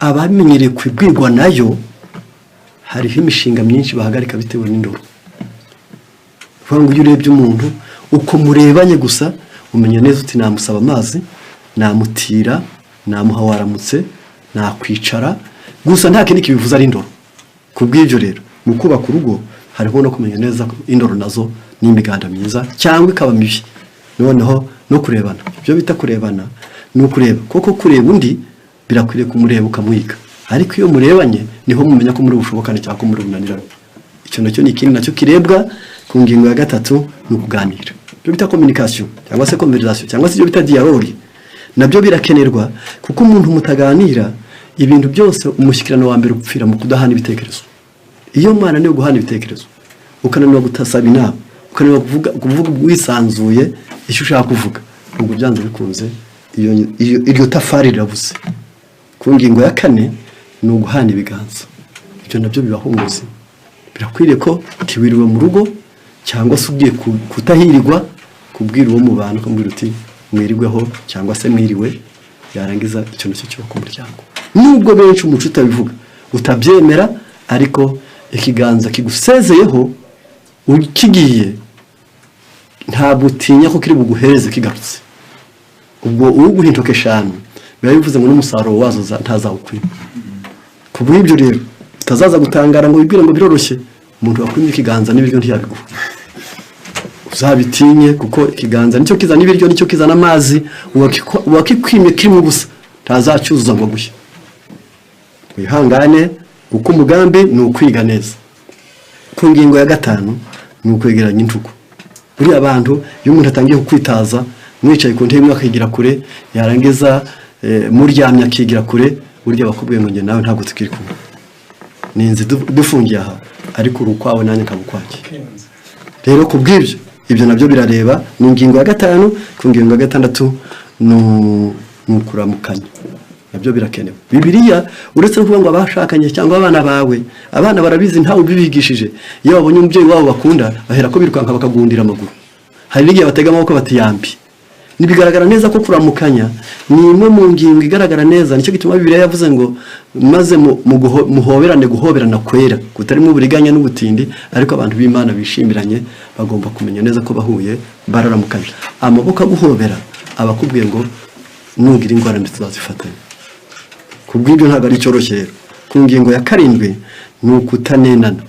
abamenyereye kubwirwa nayo hariho imishinga myinshi bahagarika bitewe n'indoro. Kuvuga ngo iyo urebye umuntu uko murebanye gusa, umenya neza uti: "Namusaba amazi, namutira, namuha waramutse, nakwicara gusa." Nta kindi kibivuze, ari indoro. Ku bw'ibyo rero, mu kubaka urugo hariho no kumenya neza ko indoro nazo ni imiganda myiza cyangwa ikaba mibi. Noneho no kurebana, ibyo bita kurebana ni ukureba koko. Kureba undi birakwiriye, kumureba ukamwiga, ariko iyo murebanye niho mumenya ko muri bushobokane cyangwa ko muri bunanirane. Icyo nacyo ni ikindi nacyo kirebwa. Ku ngingo ya gatatu ni ukuganira, ibyo bita communication cyangwa se conversation cyangwa se ibyo bita dialogue, nabyo birakenerwa, kuko umuntu mutaganira ibintu byose, umushyikirano wa mbere upfira mu kudahana ibitekerezo. Iyo mwananiwe guhana ibitekerezo, ukananirwa gutasaba inama, ukananirwa kuvuga wisanzuye icyo ushaka kuvuga, ubwo byanze bikunze iryo tafari rirabuze. Ku ngingo ya kane ni uguhana ibiganza. Ibyo nabyo bibaho mu buzima. Birakwiriye ko ntiwiriwe mu rugo cyangwa se ugiye kutahirirwa, kubwira uwo mubana, ukamubwira uti: "Mwiriweho" cyangwa se "Mwiriwe". Yarangiza icyo nacyo cyubaka umuryango, nubwo benshi umuco utabivuga, utabyemera, ariko ikiganza kigusezeyeho ukigiye, ntabwo utinya ko kiri buguhereze kigarutse. Ubwo uguha intoki 5 biba bivuze ngo n'umusaruro wazo ntazawukwima. Ku bw'ibyo rero, utazaza gutangara ngo wibwire ngo biroroshye. Umuntu wakwimye ikiganza n'ibiryo ntiyabiguha, uzabitinye, kuko ikiganza nicyo kizana ibiryo, nicyo kizana amazi. Uwakikwimye kirimo ubusa ntazacyuzuza ngo aguhe. Wihangane, kuko umugambi ni ukwiga neza. Ku ngingo ya gatanu ni ukwegeranya intugu. Buriya abantu, iyo umuntu atangiye kukwitaza, mwicaye ku ntebe imwe akigira kure, yarangiza muryamye akigira kure, burya bakubwiye ngo njye nawe ntabwo tukiri kumwe. Ni inzu idufungiye aha, ariko uri ukwawe, nanjye nkaba ukwanjye. Rero ku bw'ibyo, ibyo nabyo birareba. Ni ingingo ya gatanu. Ku ngingo ya gatandatu ni ukuramukanya, nabyo birakenewe. Bibiliya, uretse no kuvuga ngo abashakanye cyangwa abana bawe, abana barabizi, ntawe ubibigishije. Iyo babonye umubyeyi wabo bakunda, bahera ko birukanka bakagundira amaguru. Hari n'igihe batega amaboko bati "Yambi". Ntibigaragara neza ko kuramukanya ni imwe mu ngingo igaragara neza. Nicyo gituma Bibiliya yavuze ngo maze muhoberane guhoberana kwera kutarimo uburiganya n'ubutindi. Ariko abantu b'Imana bishimiranye bagomba kumenya neza ko bahuye bararamukanya. Amaboko aguhobera aba akubwiye ngo nugira ingorane tuzazifatanya. Ku bw'ibyo ntabwo ari icyoroshye. Rero ku ngingo ya karindwi ni ukutanenana.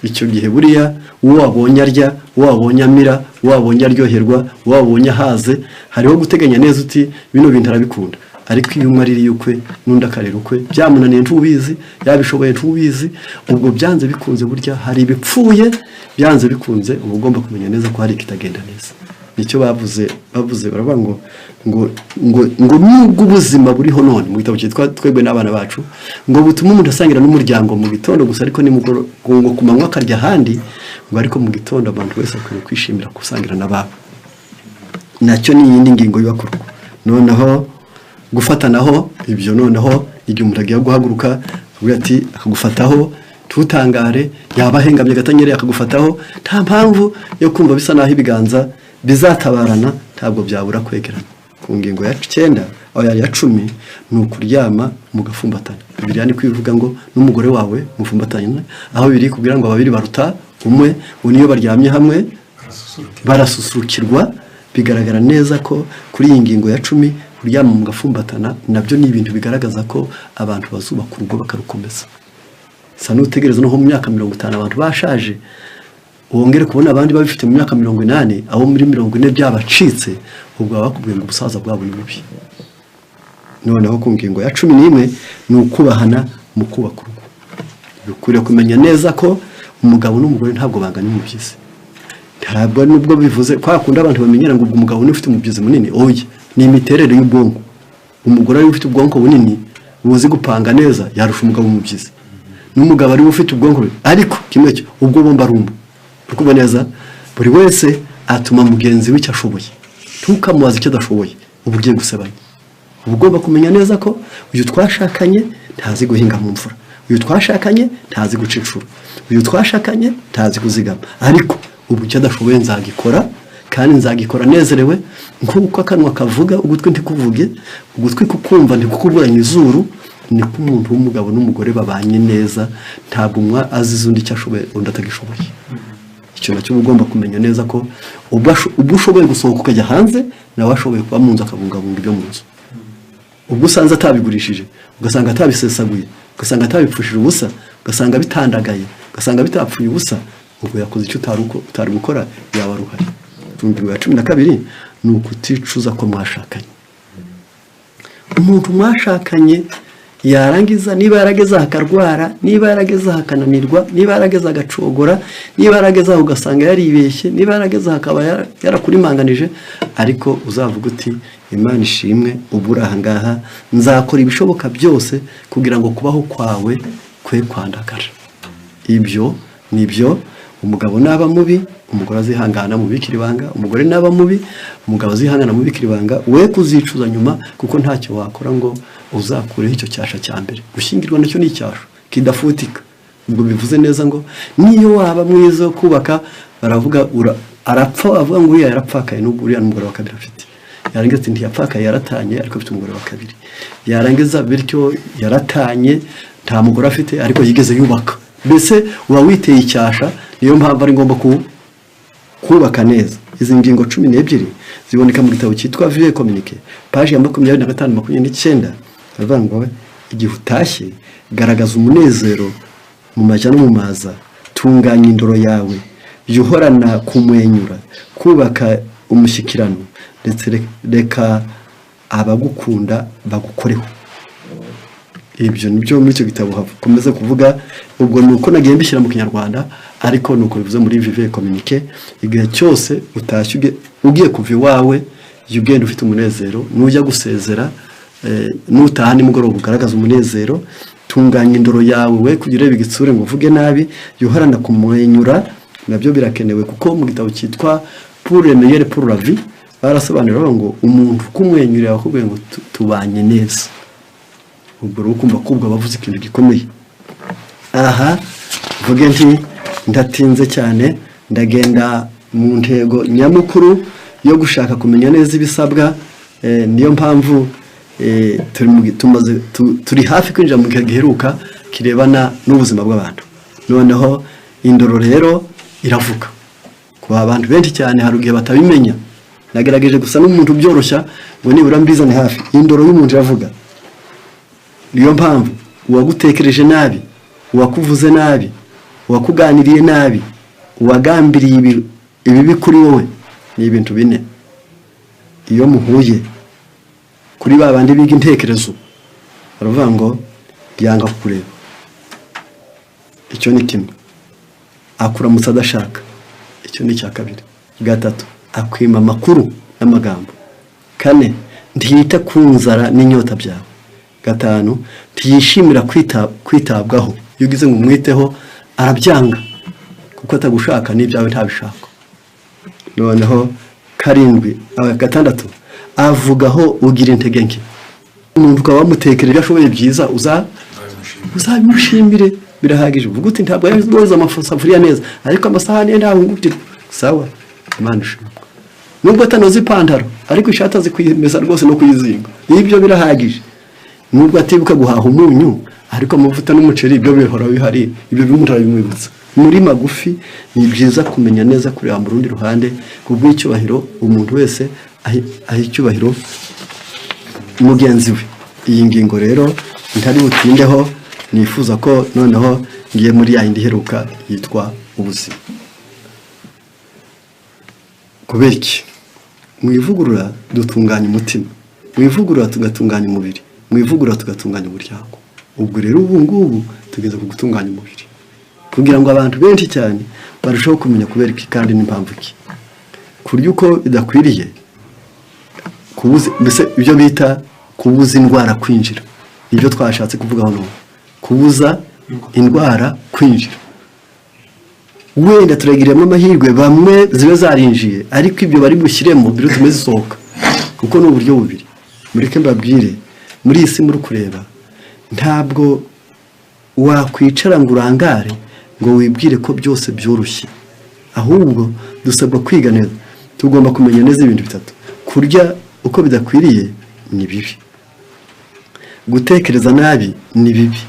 Icyo gihe buriya uwo wabonye arya, uwo wabonye amira, uwo wabonye aryoherwa, uwo wabonye ahaze, hariho guteganya neza uti bino bintu arabikunda. Ariko iyo umwe aririye ukwe n'undi akarira ukwe, byamunaniye ntubizi, yabishoboye ntubizi, ubwo byanze bikunze burya hari ibipfuye. Byanze bikunze uba ugomba kumenya neza ko hari ikitagenda neza. Nicyo bavuze, baravuga ngo nubwo ubuzima buriho none, mu gitabo cyitwa "Twebwe n'Abana Bacu", ngo butuma umuntu asangira n'umuryango mu gitondo gusa, ariko nimugoroba, ngo ku manywa akarya ahandi, ngo ariko mu gitondo abantu bose bakwiye kwishimira gusangira n'ababo. Nacyo ni iyindi ngingo yubaka. Noneho gufatanaho, ibyo noneho igihe umuntu agiye guhaguruka akavuga ati, akagufataho, ntutangare. Yaba ahengamye agatanyereye akagufataho, nta mpamvu yo kumva bisa naho ibiganza bizatabarana, ntabwo byabura kwegerana. Ku ngingo ya cyenda, aho ya 10, ni ukuryama mugafumbatana. Bibiliya ni kwivuga ngo n'umugore wawe mufumbatanye, aho biri kugira ngo babiri baruta umwe, ngo niyo baryamye hamwe barasusurukirwa. Bigaragara neza ko kuri iyi ngingo ya 10, kuryama mugafumbatana nabyo ni ibintu bigaragaza ko abantu bazubaka urugo bakarukomeza. Sa n'utegereza no mu myaka 50 abantu bashaje, wongere kubona abandi babifite mu myaka 80, abo muri 40 byabacitse, ubwo baba bakubwiye ngo ubusaza bwabo ni bubi. Noneho ku ngingo ya 11 ni ukubahana mu kubaka urugo. Bikwiriye kumenya neza ko umugabo n'umugore ntabwo banganya umubyizi. Ntabwo nubwo bivuze kwa kundi abantu bamenyera ngo ubwo umugabo niwe ufite umubyizi munini. Oya, ni imiterere y'ubwonko. Umugore ariwe ufite ubwonko bunini buzi gupanga neza yarusha umugabo umubyizi, n'umugabo ariwe ufite ubwonko ariko kimwe cyo ubwo bombi ari umwe. Uri neza, buri wese atuma mugenzi we icyo ashoboye. Ntukamubaze icyo adashoboye, uba ugiye gusebanya. Uba ugomba kumenya neza ko uyu twashakanye ntazi guhinga mu mvura, uyu twashakanye ntazi guca inshuro, uyu twashakanye ntazi kuzigama, ariko ubu icyo adashoboye nzagikora, kandi nzagikora nezerewe. Nk'uko akanwa kavuga ugutwi ntikuvuge, ugutwi kukumva ntikukuburanye izuru, niko umuntu w'umugabo n'umugore babanye neza, ntabwo umwe azize undi icyo ashoboye undi atagishoboye. Icyo nacyo uba ugomba kumenya neza ko ubwo ushoboye gusohoka ukajya hanze, nawe ashoboye kuba mu nzu akabungabunga ibyo mu nzu. Ubwo usanze atabigurishije, ugasanga atabisesaguye, ugasanga atabipfushije ubusa, ugasanga bitandagaye, ugasanga bitapfuye ubusa, ubwo yakoze icyo utari gukora yaba ruhari. Ingingo ya 12 ni ukuticuza ko mwashakanye. Umuntu mwashakanye yarangiza, niba yarageze aho akarwara, niba yarageze aho akananirwa, niba yarageze agacogora, niba yarageze aho ugasanga yaribeshye, niba yarageze aho akaba yarakurimanganije, ariko uzavuga uti "Imana ishimwe, ubu uri aha ngaha, nzakora ibishoboka byose kugira ngo kubaho kwawe kwe kwandagara." Ibyo nibyo. Umugabo naba mubi, umugore azihangana mubikira ibanga. Umugore naba mubi, umugabo azihangana mubikira ibanga. We kuzicuza nyuma, kuko ntacyo wakora ngo uzakureho icyo cyasha cya mbere. Gushyingirwa nacyo ni icyasha kidafutika. Ubwo bivuze neza ngo niyo waba mwiza wo kubaka, baravuga arapfa, avuga ngo uriya yarapfakaye n'ubwo uriya n'umugore wa kabiri afite. Yarangiza ati ntiyapfakaye, yaratanye, ariko afite umugore wa kabiri. Yarangiza bityo yaratanye, nta mugore afite, ariko yigeze yubaka. Mbese uba witeye icyasha. Niyo mpamvu ari ngombwa kubaka neza. Izi ngingo 12 ziboneka mu gitabo cyitwa "Vivre Communiquer", paji ya 25, 29. Baravuga ngo igihe utashye, garagaza umunezero mu majya no mu maza, tunganya indoro yawe, jya uhorana kumwenyura, kubaka umushyikirano, ndetse reka abagukunda bagukoreho. Ibyo nibyo muri icyo gitabo hakomeza kuvuga. Ubwo ni uko nagiye mbishyira mu Kinyarwanda, ariko ni uko bivuze muri "Vivre Communiquer". Igihe cyose utashye ugiye kuva iwawe, jya ugenda ufite umunezero. Nujya gusezera, nutaha nimugoroba ugaragaza umunezero. Tunganya indoro yawe, we kugira ureba igitsure ngo uvuge nabi. Yuharana kumwenyura, nabyo birakenewe, kuko mu gitabo cyitwa Pour le meilleur, pour la vie, barasobanura bavuga ngo umuntu kumwenyurira bakubwiye ngo tubanye neza, ubwo rero ukumva ko ubwo bavuze ikintu gikomeye. Aha mvuge nti ndatinze cyane, ndagenda mu ntego nyamukuru yo gushaka kumenya neza ibisabwa. Niyo mpamvu turi mu tumaze turi hafi kwinjira mu gihe giheruka kirebana n'ubuzima bw'abantu. Noneho indoro rero iravuga ku abantu benshi cyane, hari igihe batabimenya. Nagerageje gusa n'umuntu ubyoroshya ngo nibura mbizane hafi. Indoro y'umuntu iravuga. Niyo mpamvu uwagutekereje nabi, uwakuvuze nabi, uwakuganiriye nabi, uwagambiriye ibibi kuri wowe, ni ibintu bine. Iyo muhuye, kuri ba bandi biga intekerezo, baravuga ngo yanga kukureba. Icyo ni kimwe. Akuramutsa adashaka, icyo ni icya kabiri. Gatatu, akwima amakuru n'amagambo. Kane, ntiyita ku nzara n'inyota byawe. Gatanu, ntiyishimira kwitabwaho. Iyo ugize ngo umwiteho arabyanga, kuko atagushaka n'ibyawe ntabishaka. Noneho karindwi, gatandatu, avugaho ugira intege nke. Umuntu ukaba wamutekerera ibyo ashoboye byiza, uzabimushimire, birahagije. Uvuga uti ntabwo yoza amasafuriya neza, ariko amasahani ye ntahungutirwa. Sawa, Imana ishimwe. Nubwo atanoza ipantaro, ariko ishati azi kuyimesa rwose no kuyizinga, ibyo birahagije. Nubwo atibuka guhaha umunyu, ariko amavuta n'umuceri ibyo bihora bihari, ibyo umuntu arabimwibutsa. Muri magufi, ni byiza kumenya neza kureba mu rundi ruhande ku bw'icyubahiro. Umuntu wese aha icyubahiro mugenzi we. Iyi ngingo rero ntari butindeho, nifuza ko noneho ngiye muri ya yindi iheruka yitwa ubuzima. Kubera iki? Mu ivugurura dutunganya umutima, mu ivugurura tugatunganya umubiri, mu ivugurura tugatunganya umuryango. Ubwo rero ubu ngubu tugeze ku gutunganya umubiri, kugira ngo abantu benshi cyane barusheho kumenya kubera iki kandi n'impamvu ki kurya uko bidakwiriye, kubuza mbese ibyo bita kubuza indwara kwinjira. Nibyo twashatse kuvugaho none, kubuza indwara kwinjira. Wenda turagiramo amahirwe bamwe zibe zarinjiye, ariko ibyo bari bushyiremo birutume zisohoka, kuko ni uburyo bubiri. Mureke mbabwire, muri iyi si muri kureba, ntabwo wakwicara ngo urangare ngo wibwire ko byose byoroshye. Ahubwo dusabwa kwiga neza. Tugomba kumenya neza ibintu bitatu: kurya uko bidakwiriye ni bibi, gutekereza nabi ni bibi,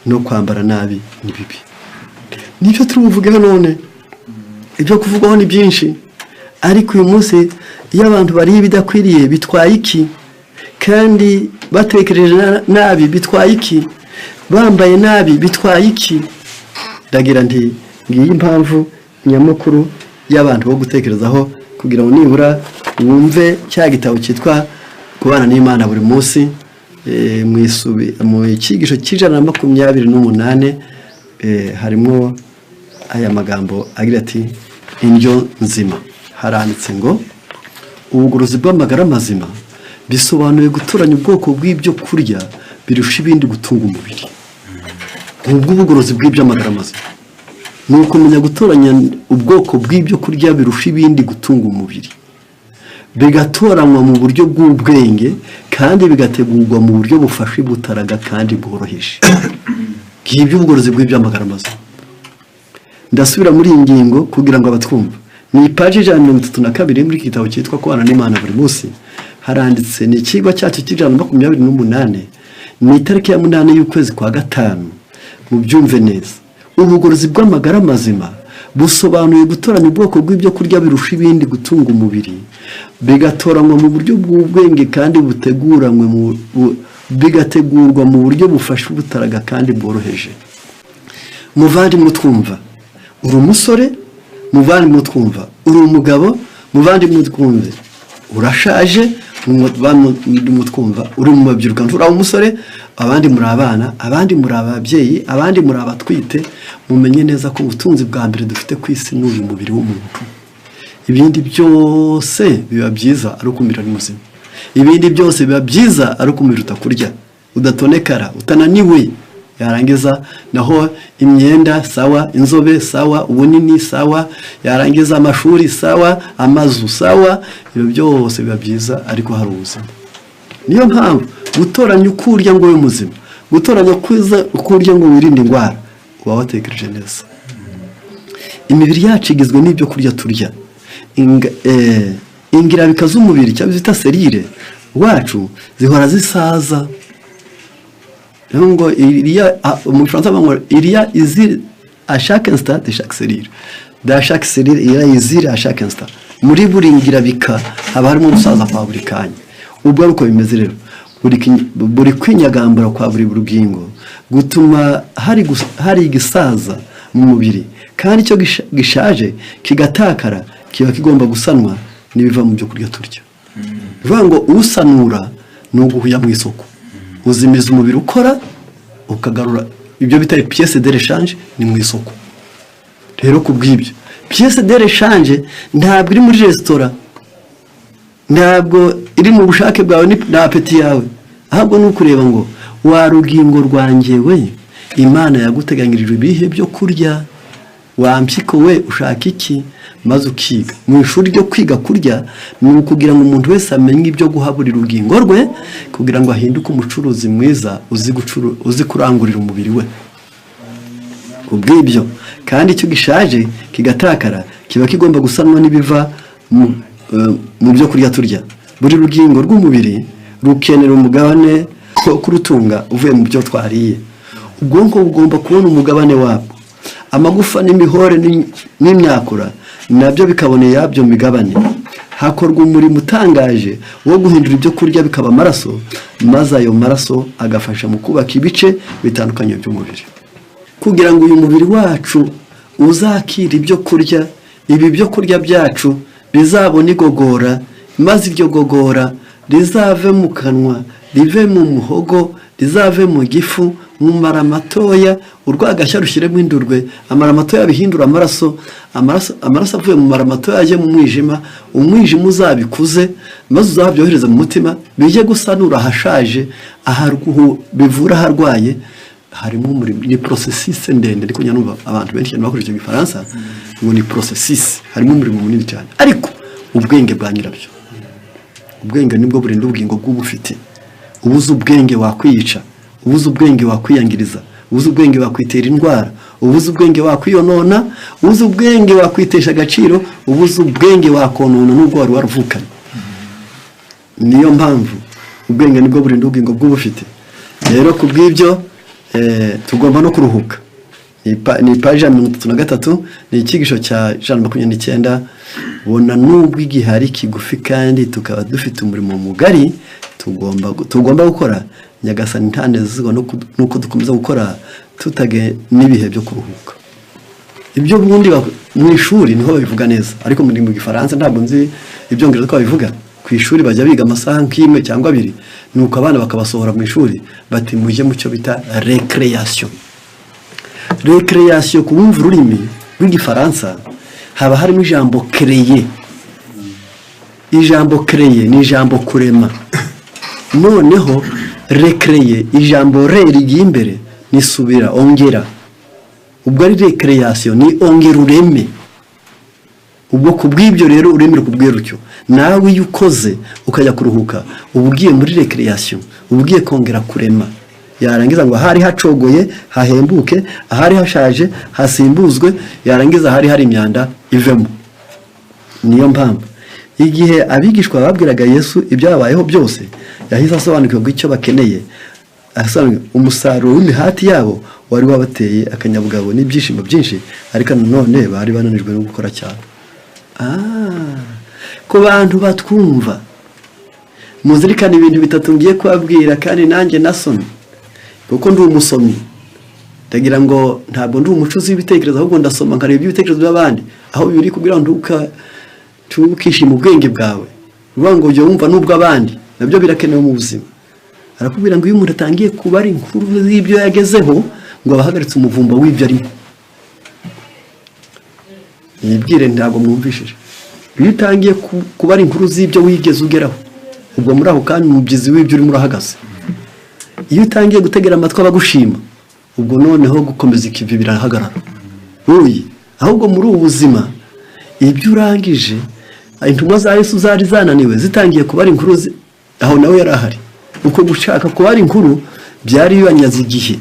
no kwambara nabi ni bibi. Nibyo turi buvugeho none. Ibyo kuvugwaho ni byinshi, ariko uyu munsi iyo abantu bariye ibidakwiriye bitwaye iki? Kandi batekereje nabi bitwaye iki? Bambaye nabi bitwaye iki? Ndagira nti ngiyi impamvu nyamukuru y'abantu bo gutekerezaho, kugira ngo nibura wumve cya gitabo cyitwa Kubana n'Imana buri munsi. Mu cyigisho cy'128 harimo aya magambo agira ati indyo nzima. Haranditse ngo ubugorozi bw'amagara mazima bisobanuye gutoranya ubwoko bw'ibyo kurya birusha ibindi gutunga umubiri. Ubwo ubugorozi bw'iby'amagara mazima ni ukumenya gutoranya ubwoko bw'ibyo kurya birusha ibindi gutunga umubiri, bigatoranywa mu buryo bw'ubwenge kandi bigategurwa mu buryo bufasha butaraga kandi bworoheje. Ngibyo ubugorozi bw'iby'amagara mazima. Ndasubira muri iyi ngingo kugira ngo abatwumva. Ni ipaji 132 muri iki gitabo cyitwa Kubana n'Imana buri munsi. Haranditse, ni ikigo cyacu cy'128, ni itariki ya 8 y'ukwezi kwa 5. Mubyumve neza, ubugorozi bw'amagara mazima busobanuye gutoranya ubwoko bw'ibyo kurya birusha ibindi gutunga umubiri, bigatoranywa mu buryo bw'ubwenge kandi buteguranywe mu bigategurwa mu buryo bufasha ubutaraga kandi bworoheje. Muvandimwe utwumva, uri umusore, muvandimwe utwumva, uri umugabo, muvandimwe utwumve, urashaje, muvandimwe utwumva, uri mu mabyiruka, nturi umusore, abandi muri abana, abandi muri ababyeyi, abandi muri abatwite, mumenye neza ko ubutunzi bwa mbere dufite ku isi ni uyu mubiri w'umuntu. Ibindi byose biba byiza ari uko umubiri ari muzima. Ibindi byose biba byiza ari uko umubiri utakurya, udatonekara, utananiwe. Yarangiza naho imyenda sawa, inzobe sawa, ubunini sawa, yarangiza amashuri sawa, amazu sawa, ibyo byose biba byiza ariko hari ubuzima. Niyo mpamvu gutoranya uko urya ngo ube muzima, gutoranya uko urya ngo wirinde indwara, uba watekereje neza. Imibiri yacu igizwe n'ibyo kurya turya. Ingirabika z'umubiri cyangwa zita cellules wacu zihora zisaza. Rero ngo iriya mu Gifaransa bavuga ngo il y a usure à chaque instant de chaque cellule, dans chaque cellule il y a usure à chaque instant. Muri buri ngirabika haba harimo gusaza kwa buri kanya. Ubwo ari uko bimeze rero, buri kwinyagambura kwa buri rugingo gutuma hari igisaza mu mubiri, kandi icyo gishaje kigatakara kiba kigomba gusanwa n'ibiva mu byo kurya turya. Bivuga ngo usanura ni uguhuya mu isoko, uzimiza umubiri ukora, ukagarura ibyo bita pièce de rechange, ni mu isoko. Rero ku bw'ibyo, pièce de rechange ntabwo iri muri resitora, ntabwo iri mu bushake bwawe na appétit yawe, ahubwo ni ukureba ngo: wa rugingo rwanjye we, Imana yaguteganyirije ibihe byo kurya? Wa mpyiko we, ushaka iki? Maze ukiga mu ishuri ryo kwiga kurya. Ni ukugira ngo umuntu wese amenye ibyo guha buri rugingo rwe, kugira ngo ahinduke umucuruzi mwiza uzi kurangurira umubiri we. Kubw'ibyo kandi, icyo gishaje kigatakara kiba kigomba gusanwa n'ibiva mu byo kurya turya. Buri rugingo rw'umubiri rukenera umugabane wo kurutunga uvuye mu byo twariye. Ubwonko bugomba kubona umugabane wabwo, amagufa n'imihore n'imyakura nabyo bikabona iyabyo migabane. Hakorwa umurimo utangaje wo guhindura ibyo kurya bikaba amaraso, maze ayo maraso agafasha mu kubaka ibice bitandukanye by'umubiri. Kugira ngo uyu mubiri wacu uzakire ibyo kurya, ibi byo kurya byacu bizabone igogora, maze iryo gogora rizave mu kanwa, rive mu muhogo, rizave mu gifu, mu mara matoya, urwagashya rushyiremo indurwe, amara matoya bihindura amaraso, amaraso avuye mu mara matoya ajye mu mwijima, umwijima uzabikuze maze uzabyohereze mu mutima, bijye gusanura ahashaje, bivura aharwaye. Harimo umurimo, ni processus ndende. Ariko numva abantu benshi cyane bakoresha Igifaransa ngo ni processus, harimo umurimo munini cyane. Ariko ubwenge bwa nyirabyo, ubwenge nibwo burinda ubugingo bw'ubufite. Ubuze ubwenge wakwiyica, ubuze ubwenge wakwiyangiriza, ubuze ubwenge wakwitera indwara, ubuze ubwenge wakwiyonona, ubuze ubwenge wakwitesha agaciro, ubuze ubwenge wakonona n'ubwo wari waravukanye. Niyo mpamvu ubwenge nibwo burinda ubugingo bw'ubufite. Rero ku bw'ibyo tugomba no kuruhuka. Ni paji ya 33, ni icyigisho cya 129. Bona nubwo igihe ari kigufi kandi tukaba dufite umurimo mugari tugomba gukora, Nyagasani ntanezezwa nuko dukomeza gukora tutage n'ibihe byo kuruhuka. Ibyo bundi mu ishuri niho babivuga neza, ariko mu Gifaransa, ntabwo nzi Ibyongereza ko babivuga. Ku ishuri bajya biga amasaha nk'imwe cyangwa abiri, nuko abana bakabasohora mu ishuri bati: "Mujye mu cyo bita récréation." Récréation, ku bumva ururimi rw'Igifaransa, haba harimo ijambo créer. Ijambo créer ni ijambo kurema. Noneho récréer, ijambo ré rigiye imbere ni subira, ongera. Ubwo ari récréation, ni ongera ureme. Ubwo ku bw'ibyo rero, uremere ku rutyo. Nawe iyo ukoze ukajya kuruhuka, uba ugiye muri récréation, uba ugiye kongera kurema. Yarangiza ngo ahari hacogoye hahembuke, ahari hashaje hasimbuzwe, yarangiza ahari hari imyanda ivemo. Niyo mpamvu igihe abigishwa babwiraga Yesu ibyabayeho byose, yahise asobanukirwa icyo bakeneye. Umusaruro w'imihati yabo wari wabateye akanyabugabo n'ibyishimo byinshi, ariko nanone bari bananijwe no gukora cyane. Ku bantu batwumva, muzirikane ibintu bitatu ngiye kubabwira, kandi nanjye nasomye kuko ndi umusomyi. Ndagira ngo ntabwo ndi umucuzi w'ibitekerezo, ahubwo ndasoma nkareba ibitekerezo by'abandi aho biri, kugira ngo ntukishime ubwenge bwawe. Uvuga ngo ujye wumva n'ubw'abandi, nabyo birakenewe mu buzima. Arakubwira ngo iyo umuntu atangiye kubara inkuru z'ibyo yagezeho, ngo aba ahagaritse umuvumba w'ibyo arimo. Yibwire, ntabwo mwumvishije. Iyo utangiye kubara inkuru z'ibyo wigeze ugeraho, ubwo muri ako kanya umubyizi w'ibyo urimo urahagaze. Iyo utangiye gutegera amatwi abagushima Ubwo noneho gukomeza ikivi birahagarara. Uyi ahubwo muri ubu buzima ibyo urangije, intumwa za Yesu zari zananiwe, zitangiye kubara inkuru, aho nawe yari ahari. Uko gushaka kubara inkuru byari bibanyaze igihe.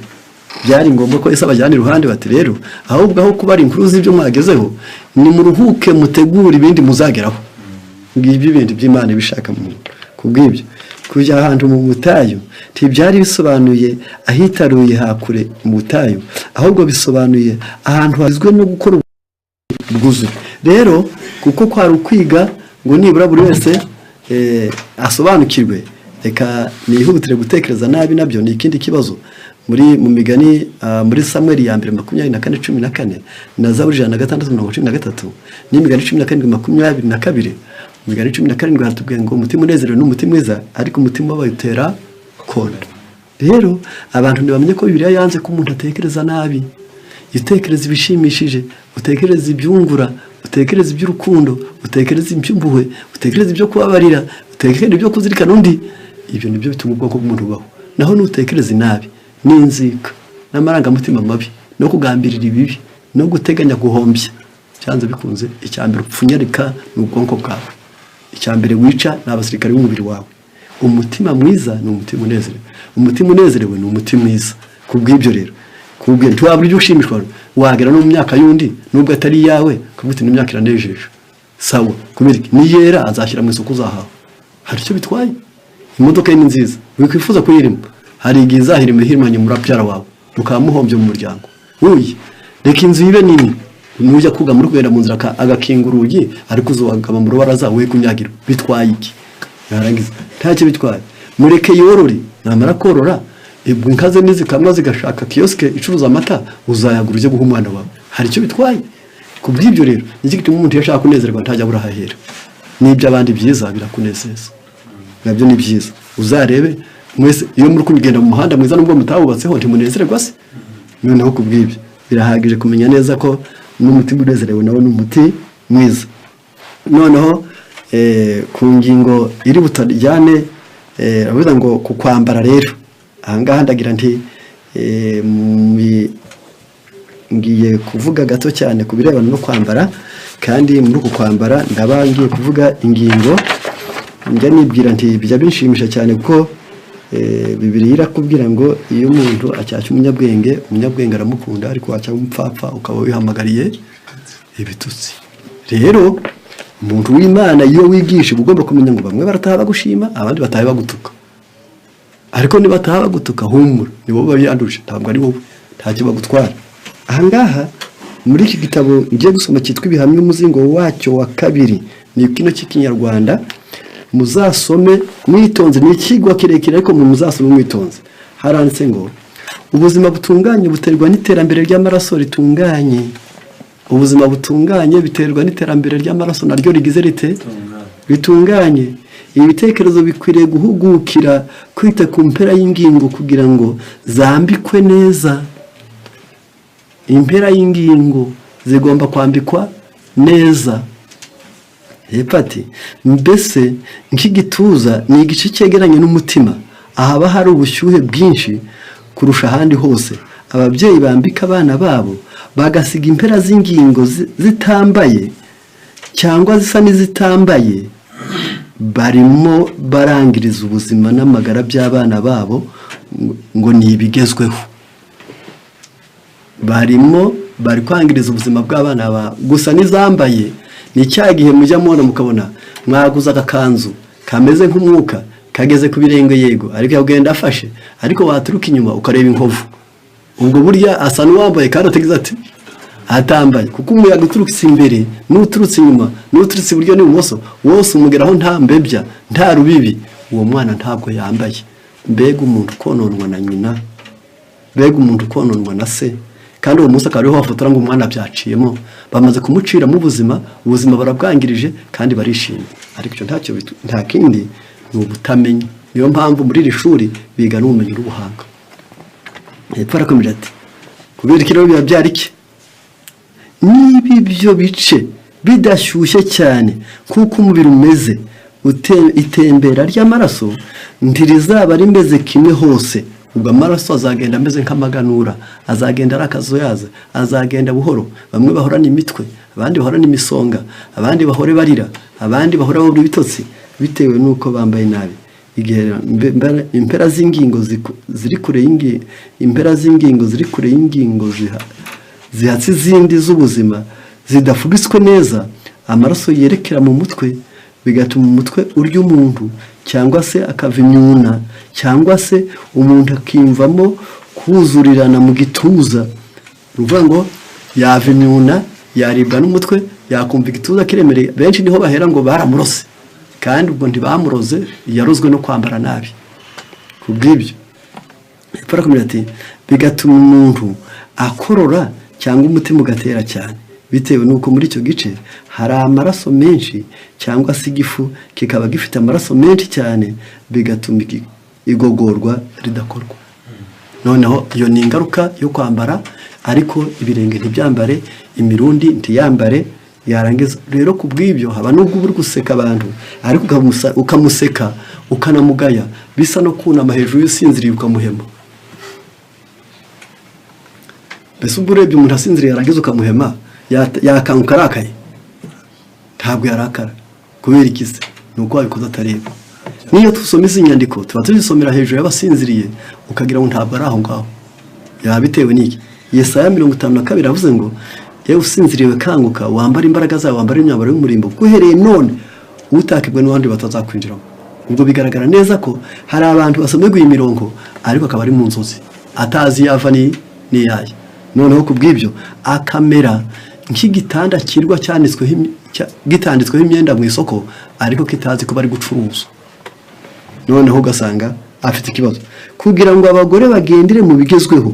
Byari ngombwa ko Yesu abajyana iruhande, bati: "Rero ahubwo aho kubara inkuru z'ibyo mwagezeho, nimuruhuke, mutegure ibindi muzageraho." Ngibyo ibintu by'Imana ibishaka mu muntu. Kubw'ibyo, kujya ahantu mu butayu ntibyari bisobanuye ahitaruye hakure mu butayu, ahubwo bisobanuye ahantu hagizwe no gukora bwuzuye. Rero kuko kwari ukwiga ngo nibura buri wese asobanukirwe, reka nihutire gutekereza nabi, nabyo ni ikindi kibazo. Muri mu Migani, muri Samweli ya mbere 24:14 na Zaburi 106:13 n'Imigani 17:22. Imigani 17 haratubwiye ngo umutima unezerewe ni umuti mwiza, ariko umutima ubabaye utera konda. Rero abantu ntibamenye ko Bibiliya yanze ko umuntu atekereza nabi. Utekereza ibishimishije, utekereza ibyungura, utekereza iby'urukundo, utekereza iby'impuhwe, utekereza ibyo kubabarira, utekereza ibyo kuzirikana undi. Ibyo nibyo bituma ubwoko bw'umuntu bubaho. Naho nutekereza inabi n'inzika n'amarangamutima mabi no kugambirira ibibi no guteganya guhombya, byanze bikunze icya mbere upfunyarika ni ubwonko bwawe. Icya mbere wica ni abasirikare b'umubiri wawe. Umutima mwiza ni umutima unezerewe, umutima unezerewe ni umutima mwiza. Ku bw'ibyo rero, kubwira ntiwabura ibyo ushimishwa. Wagera no mu myaka y'undi, nubwo atari iyawe, ukavuga uti: "N'imyaka iranejeje." Sawa, kubera iki? Niyera azashyira mu isoko, uzahawe. Hari icyo bitwaye? Imodoka ye ni nziza, wikwifuza kuyirimo. Hari igihe izahirima ihirimanye murabyara wawe, mukaba muhombye mu muryango. Wuyi reka inzu ibe nini, nujya kugama uri kugenda mu nzira agakinga urugi, ariko uzogama mu rubaraza we kunyagirwa. Bitwaye iki? Yarangiza, ntacyo bitwaye. Mureke yorore, namara korora, ubwo inka ze nizikamwa zigashaka kiyosike icuruza amata, uzayagura ujye guha umwana wawe. Hari icyo bitwaye? Ku bw'ibyo rero, nicyo gituma umuntu iyo ashaka kunezerwa ntajya abura ahahera. N'iby'abandi byiza birakunezeza, nabyo ni byiza. Uzarebe mwese iyo muri kugenda mu muhanda mwiza, nubwo mutawubatseho, ntimunezererwa se? Noneho ku bw'ibyo birahagije kumenya neza ko n'umutima unezerewe nawe ni umuti mwiza. Noneho ku ngingo iri butaryane, aravuga ngo ku kwambara. Rero ahangaha ndagira nti ngiye kuvuga gato cyane ku birebana no kwambara. Kandi muri uku kwambara ndaba ngiye kuvuga ingingo njya nibwira nti bijya binshimisha cyane, kuko Bibiliya irakubwira ngo iyo umuntu acyashya umunyabwenge, umunyabwenge aramukunda, ariko wacyaha umupfapfa ukaba wihamagariye ibitutsi. Rero umuntu w'Imana, iyo wigisha, uba ugomba kumenya ngo bamwe barataha bagushima, abandi bataha bagutuka. Ariko nibataha bagutuka, humura, ni wowe babiyanduje, ntabwo ari wowe, ntacyo bagutwara. Ahangaha muri iki gitabo ngiye gusoma cyitwa Ibihamya, umuzingo wacyo wa kabiri ni kino cy'Ikinyarwanda. Muzasome mwitonze, ni ikigwa kirekire, ariko mu muzasome mwitonze. Haranditse ngo ubuzima butunganye buterwa n'iterambere ry'amaraso ritunganye. Ubuzima butunganye biterwa n'iterambere ry'amaraso naryo rigize rite? Bitunganye. Ibi bitekerezo bikwiriye guhugukira kwita ku mpera y'ingingo kugira ngo zambikwe neza. Impera y'ingingo zigomba kwambikwa neza. Hepfo ati: mbese nk'igituza ni igice cyegeranye n'umutima, ahaba hari ubushyuhe bwinshi kurusha ahandi hose. Ababyeyi bambika abana babo bagasiga impera z'ingingo zitambaye cyangwa zisa n'izitambaye, barimo barangiriza ubuzima n'amagara by'abana babo ngo ni ibigezweho. Barimo bari kwangiriza ubuzima bw'abana babo. Gusa n'izambaye ni cya gihe mujya mubona, mukabona mwaguze agakanzu kameze nk'umwuka, kageze ku birenge, yego, ariko yagenda afashe, ariko waturuka inyuma ukareba inkovu. Ubwo burya asa n'uwambaye kandi atagize ati atambaye, kuko umuyaga uturutse imbere n'uturutse inyuma n'uturutse iburyo n'ibumoso wose umugeraho nta mbebya, nta rubibi. Uwo mwana ntabwo yambaye. Mbega umuntu kononwa na nyina, mbega umuntu kononwa na se! Kandi uwo munsi akaba ariho bafotora ngo umwana byaciyemo. Bamaze kumuciramo ubuzima, ubuzima barabwangirije kandi barishimye. Ariko icyo ntacyo nta kindi, ni ubutamenya. Niyo mpamvu muri iri shuri biga n'ubumenyi n'ubuhanga. Hepfo arakomeje ati: kubera iki rero biba byari iki? Niba ibyo bice bidashyushye cyane kuko umubiri umeze, itembera ry'amaraso ntirizaba rimeze kimwe hose. Ubwo amaraso azagenda ameze nk'amaganura, azagenda ari akazuyaza, azagenda buhoro. Bamwe bahorana imitwe, abandi bahorana imisonga, abandi bahore barira, abandi bahora babura ibitotsi bitewe n'uko bambaye nabi. Igihe impera z'ingingo ziri kure y'ingingo, impera z'ingingo ziri kure y'ingingo zihatse izindi z'ubuzima zidafubitswe neza, amaraso yerekera mu mutwe, bigatuma umutwe urya umuntu, cyangwa se akava imyuna, cyangwa se umuntu akiyumvamo kuzurirana mu gituza. Ni ukuvuga ngo yava imyuna, yaribwa n'umutwe, yakumva igituza kiremereye. Benshi niho bahera ngo baramurose, kandi ubwo ntibamuroze, yarozwe no kwambara nabi. Ku bw'ibyo hepfo arakomeza ati bigatuma umuntu akorora cyangwa umutima ugatera cyane, bitewe n'uko muri icyo gice hari amaraso menshi, cyangwa se igifu kikaba gifite amaraso menshi cyane, bigatuma igogorwa ridakorwa. Noneho iyo ni ingaruka yo kwambara, ariko ibirenge ntibyambare, imirundi ntiyambare. Yarangiza rero ku bw'ibyo haba n'ubwo uba uri guseka abantu, ariko ukamuseka ukanamugaya, bisa no kunama hejuru y'usinziriye ukamuhema. Mbese ubwo urebye umuntu asinziriye yarangiza ukamuhema, yakanguka arakaye? Ntabwo yarakara. Kubera iki se? Ni uko wabikoze atareba. N'iyo dusoma izi nyandiko tuba tuzisomera hejuru y'abasinziriye, ukagira ngo ntabwo ari aho ngaho. Yaba bitewe n'iki? Yesaya 52 avuze ngo yewe usinziriwe, kanguka, wambare imbaraga zawe, wambare imyambaro y'umurimbo, uhereye none utakibwe n'abandi batazakwinjiramo. Ubwo bigaragara neza ko hari abantu basomerwa iyi mirongo, ariko akaba ari mu nzozi, atazi yava n'iyaye. Noneho ku bw'ibyo akamera nk'igitanda kirwa cyanitsweho gitanditsweho imyenda mu isoko, ariko kitazi ko bari gucuruza. Noneho ugasanga afite ikibazo. Kugira ngo abagore bagendere mu bigezweho,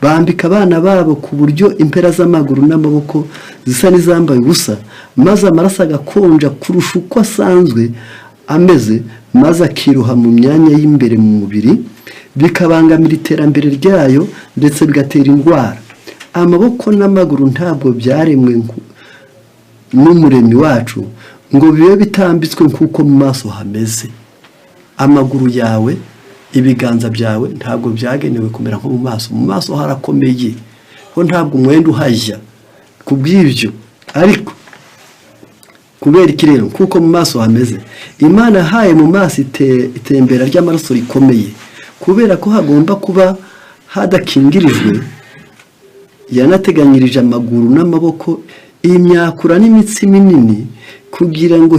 bambika abana babo ku buryo impera z'amaguru n'amaboko zisa n'izambaye ubusa, maze amaraso agakonja kurusha uko asanzwe ameze, maze akiroha mu myanya y'imbere mu mubiri, bikabangamira iterambere ryayo ndetse bigatera indwara. Amaboko n'amaguru ntabwo byaremwe n'umuremyi wacu ngo bibe bitambitswe nk'uko mu maso hameze. Amaguru yawe, ibiganza byawe ntabwo byagenewe kumera nko mu maso. Mu maso harakomeye, ho ntabwo umwenda uhajya. Ku bw'ibyo ariko kubera iki rero kuko mu maso hameze, Imana yahaye mu maso itembera ry'amaraso rikomeye, kubera ko hagomba kuba hadakingirijwe. Yanateganyirije amaguru n'amaboko imyakura n'imitsi minini kugira ngo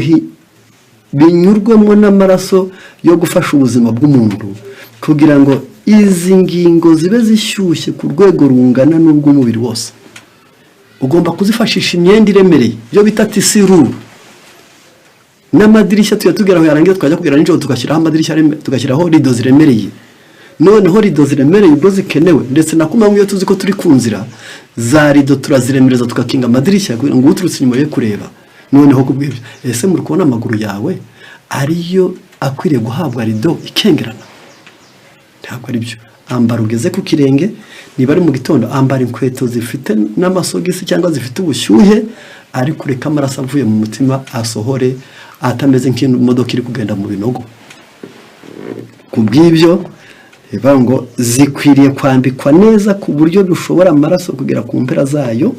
binyurwemo n'amaraso yo gufasha ubuzima bw'umuntu, kugira ngo izi ngingo zibe zishyushye ku rwego rungana n'ubw'umubiri wose. Ugomba kuzifashisha imyenda iremereye, ibyo bita tisiruru. N'amadirishya tujya tugera aho yarangiza twajya kugera nijoro tugashyiraho amadirishya tugashyiraho rido ziremereye. Noneho rido ziremereye ubwo zikenewe, ndetse na kumanywa iyo tuzi ko turi ku nzira, za rido turaziremereza, tugakinga amadirishya kugira ngo uturutse inyuma ye kureba. Noneho ku bw'ibyo, ese muri kubona amaguru yawe ariyo akwiriye guhabwa rido ikengerana? Ntabwo ari byo. Ambara ugeze ku kirenge. Niba ari mu gitondo, ambara inkweto zifite n'amasogisi cyangwa zifite ubushyuhe, ariko ureke amaraso avuye mu mutima asohore atameze nk'imodoka iri kugenda mu binogo. Ku bw'ibyo bivuga ngo zikwiriye kwambikwa neza ku buryo bishobora amaraso kugera ku mpera zayo.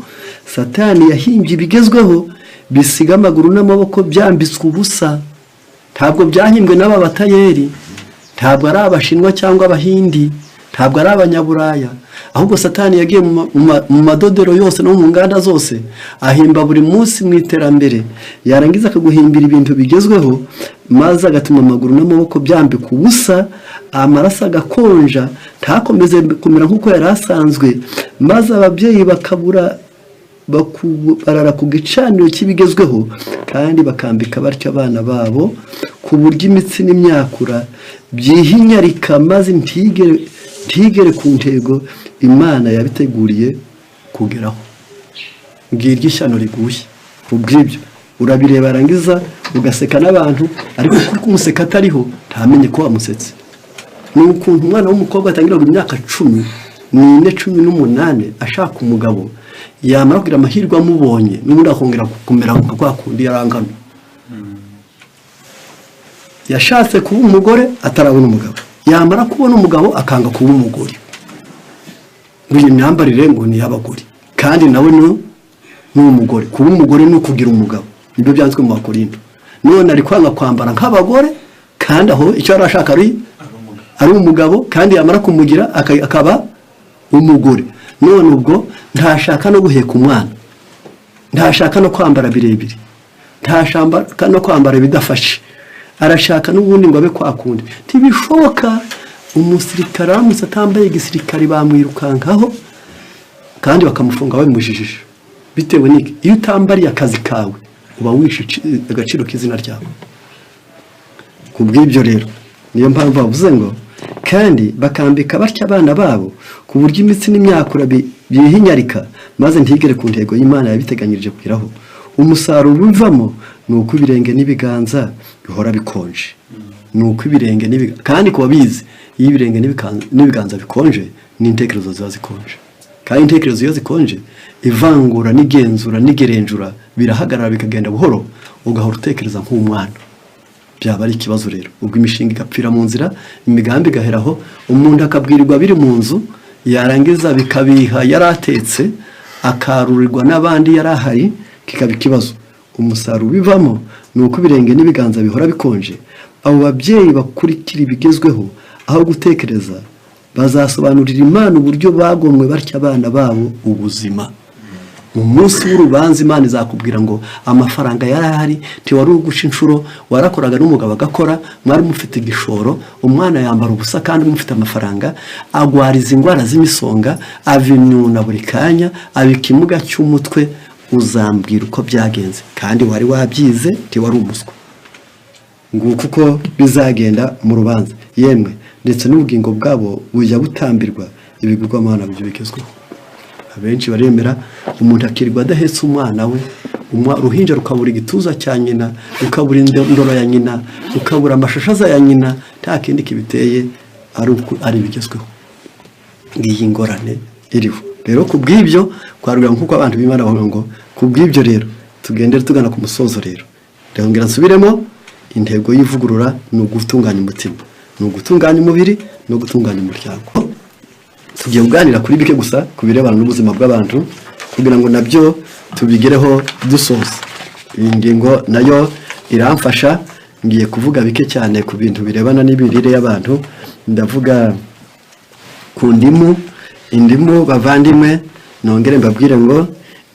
Satani yahimbye ibigezweho bisiga amaguru n'amaboko byambitswe ubusa. Ntabwo byahimbwe n'aba batayeri, ntabwo ari Abashinwa cyangwa Abahindi, ntabwo ari Abanyaburaya, ahubwo Satani yagiye mu madodero yose no mu nganda zose, ahimba buri munsi mu iterambere, yarangiza akaguhimbira ibintu bigezweho, maze agatuma amaguru n'amaboko byambikwa ubusa, amaraso agakonja ntakomeze kumera nk'uko yari asanzwe, maze ababyeyi bakabura barara ku gicaniro cy'ibigezweho, kandi bakambika batyo abana babo ku buryo imitsi n'imyakura byihinyarika, maze ntigere ku ntego Imana yabiteguriye kugeraho. Ngiryo ishyano riguye. Ku bw'ibyo urabireba, arangiza ugaseka n'abantu, ariko kuko umuseka atariho ntamenye ko wamusetse. Ni ukuntu umwana w'umukobwa atangira mu myaka 14, 18 ashaka umugabo, yamara kugira amahirwe amubonye, n'ubundi akongera kumera nka kwa kundi yarangana. Yashatse kuba umugore atarabona umugabo. Yamara kubona umugabo akanga kuba umugore, ngo iyi myambarire ngo ni iy'abagore, kandi nawe ni umugore. Kuba umugore ni ukugira umugabo, nibyo byanditswe mu Bakorinto. None ari kwanga kwambara nk'abagore, kandi aho icyo yari ashaka ari umugabo, kandi yamara kumugira akaba umugore. None ubwo ntashaka no guheka umwana, ntashaka no kwambara birebire, ntashaka no kwambara ibidafashe, arashaka n'ubundi ngo abe kwakundi. Ntibishoboka. Umusirikare aramutse atambaye igisirikare bamwirukankaho kandi bakamufunga babimujijije. Bitewe n'iki? Iyo utambariye akazi kawe uba wishe agaciro k'izina ryawe. Ku bw'ibyo rero niyo mpamvu bavuze ngo kandi bakambika batya abana babo ku buryo imitsi n'imyakura byihinyarika, maze ntigere ku ntego y'Imana yabiteganyirije kugeraho. Umusaruro uvamo ni uko ibirenge n'ibiganza bihora bikonje, ni uko ibirenge n'ibiganza, kandi ku babizi, iyo ibirenge n'ibiganza bikonje n'intekerezo ziba zikonje, kandi intekerezo iyo zikonje ivangura n'igenzura n'igerenjura birahagarara, bikagenda buhoro, ugahora utekereza nk'umwana. Byaba ari ikibazo rero. Ubwo imishinga igapfira mu nzira, imigambi igaheraho, umuntu akabwirirwa biri mu nzu, yarangiza bikabiha yaratetse, akarurirwa n'abandi yari ahari, kikaba ikibazo. Umusaruro ubivamo ni uko ibirenge n'ibiganza bihora bikonje. Abo babyeyi bakurikira ibigezweho aho gutekereza bazasobanurira Imana uburyo bagomwe batya abana babo ubuzima. Mu munsi w'urubanza Imana izakubwira ngo amafaranga yari ahari, ntiwari uguca inshuro, warakoraga n'umugabo agakora, mwari mufite igishoro, umwana yambara ubusa kandi mufite amafaranga, agwariza indwara z'imisonga, ava imyuna buri kanya, aba ikimuga cy'umutwe. Uzambwira uko byagenze kandi wari wabyize, ntiwari umuswa. Nguko uko bizagenda mu rubanza. Yemwe ndetse n'ubugingo bwabo bujya butambirwa ibigirwamana byo bigezweho. Abenshi baremera, umuntu akirirwa adahetse umwana we, uruhinja rukabura igituza cya nyina, rukabura indoro ya nyina, rukabura amashashaza ya nyina, nta kindi kibiteye ari uko ari ibigezweho. Ngiyi ngorane iriho rero. Ku bw'ibyo twarugira nk'uko abantu b'Imana bavuga ngo ku bw'ibyo rero tugendere tugana ku musozo. Rero ndongera nsubiremo: intego y'ivugurura ni ugutunganya umutima, ni ugutunganya umubiri, ni ugutunganya umuryango. Tugiye kuganira kuri bike gusa ku birebana n'ubuzima bw'abantu kugira ngo nabyo tubigereho dusoza. Iyi ngingo nayo iramfasha. Ngiye kuvuga bike cyane ku bintu birebana n'imirire y'abantu. Ndavuga ku ndimu. Indimu, bavandimwe, nongere mbabwire ngo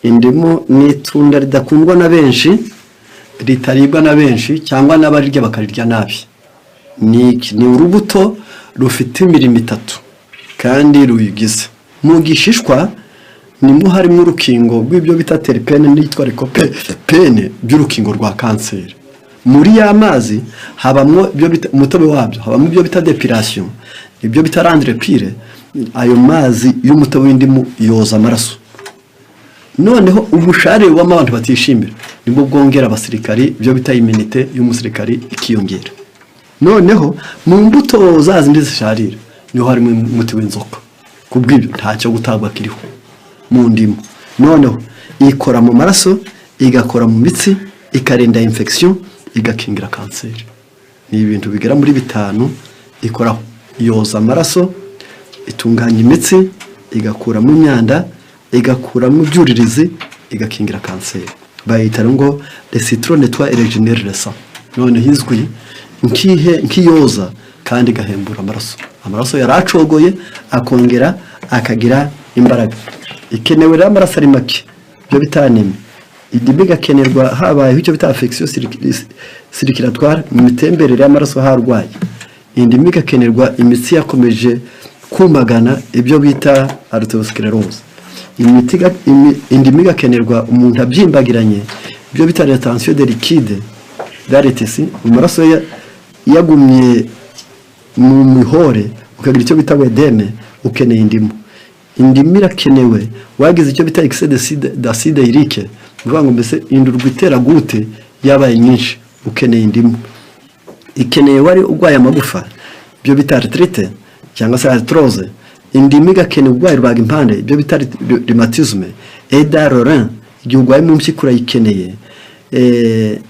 indimu ni itunda ridakundwa na benshi, ritaribwa na benshi, cyangwa n'abarirya bakarirya nabi. Ni urubuto rufite imirimo itatu kandi ruyigize. Mu gishishwa nimwo harimo urukingo rw'ibyo bita terpène n'iyitwa lycopène by'urukingo rwa kanseri. Muri ya mazi habamo ibyo bita umutobe wabyo, habamo ibyo bita d'épuration, ibyo bita rendre pur. Ayo mazi y'umutobe w'indimu yoza amaraso. Noneho ubusharire bubamo abantu batishimira nibwo bwongera abasirikari, ibyo bita immunité y'umusirikari ikiyongera. Noneho mu mbuto za zindi zisharira niho harimo umuti w'inzoka. Ku bw'ibyo ntacyo gutabwa kiriho mu ndimu. Noneho ikora mu maraso, igakora mu mitsi, ikarinda infection, igakingira kanseri. Ni ibintu bigera muri bitanu ikoraho: yoza amaraso, itunganya imitsi, igakuramo imyanda, igakuramo ibyuririzi, igakingira kanseri. Bayita ngo le citron nettoie et régénère le sang. Noneho izwi nkihe? Nkiyoza kandi igahembura amaraso. Amaraso yari acogoye akongera akagira imbaraga. Ikenewe rero amaraso ari make, ibyo bita anémie. Indimu igakenerwa habayeho icyo bita affection circulatoire, mu mitemberere y'amaraso harwaye. Indimu igakenerwa imitsi yakomeje kumagana, ibyo bita artériosclérose. Indimu igakenerwa umuntu abyimbagiranye, ibyo bita rétention de liquide dans les tissus, amaraso yagumye mu mihore, ukagira icyo bita œdème, ukeneye indimu. Indimu irakenewe wagize icyo bita excès d'acide urique, uvuga ngo mbese indurwe itera goutte yabaye nyinshi, ukeneye indimu. Ikeneye wari urwaye amagufa, ibyo bita arthrite cyangwa se arthrose. Indimu igakeneye urwaye rubaga impande, ibyo bita rhumatisme et dans rein, igihe urwaye mu mpyiko urayikeneye.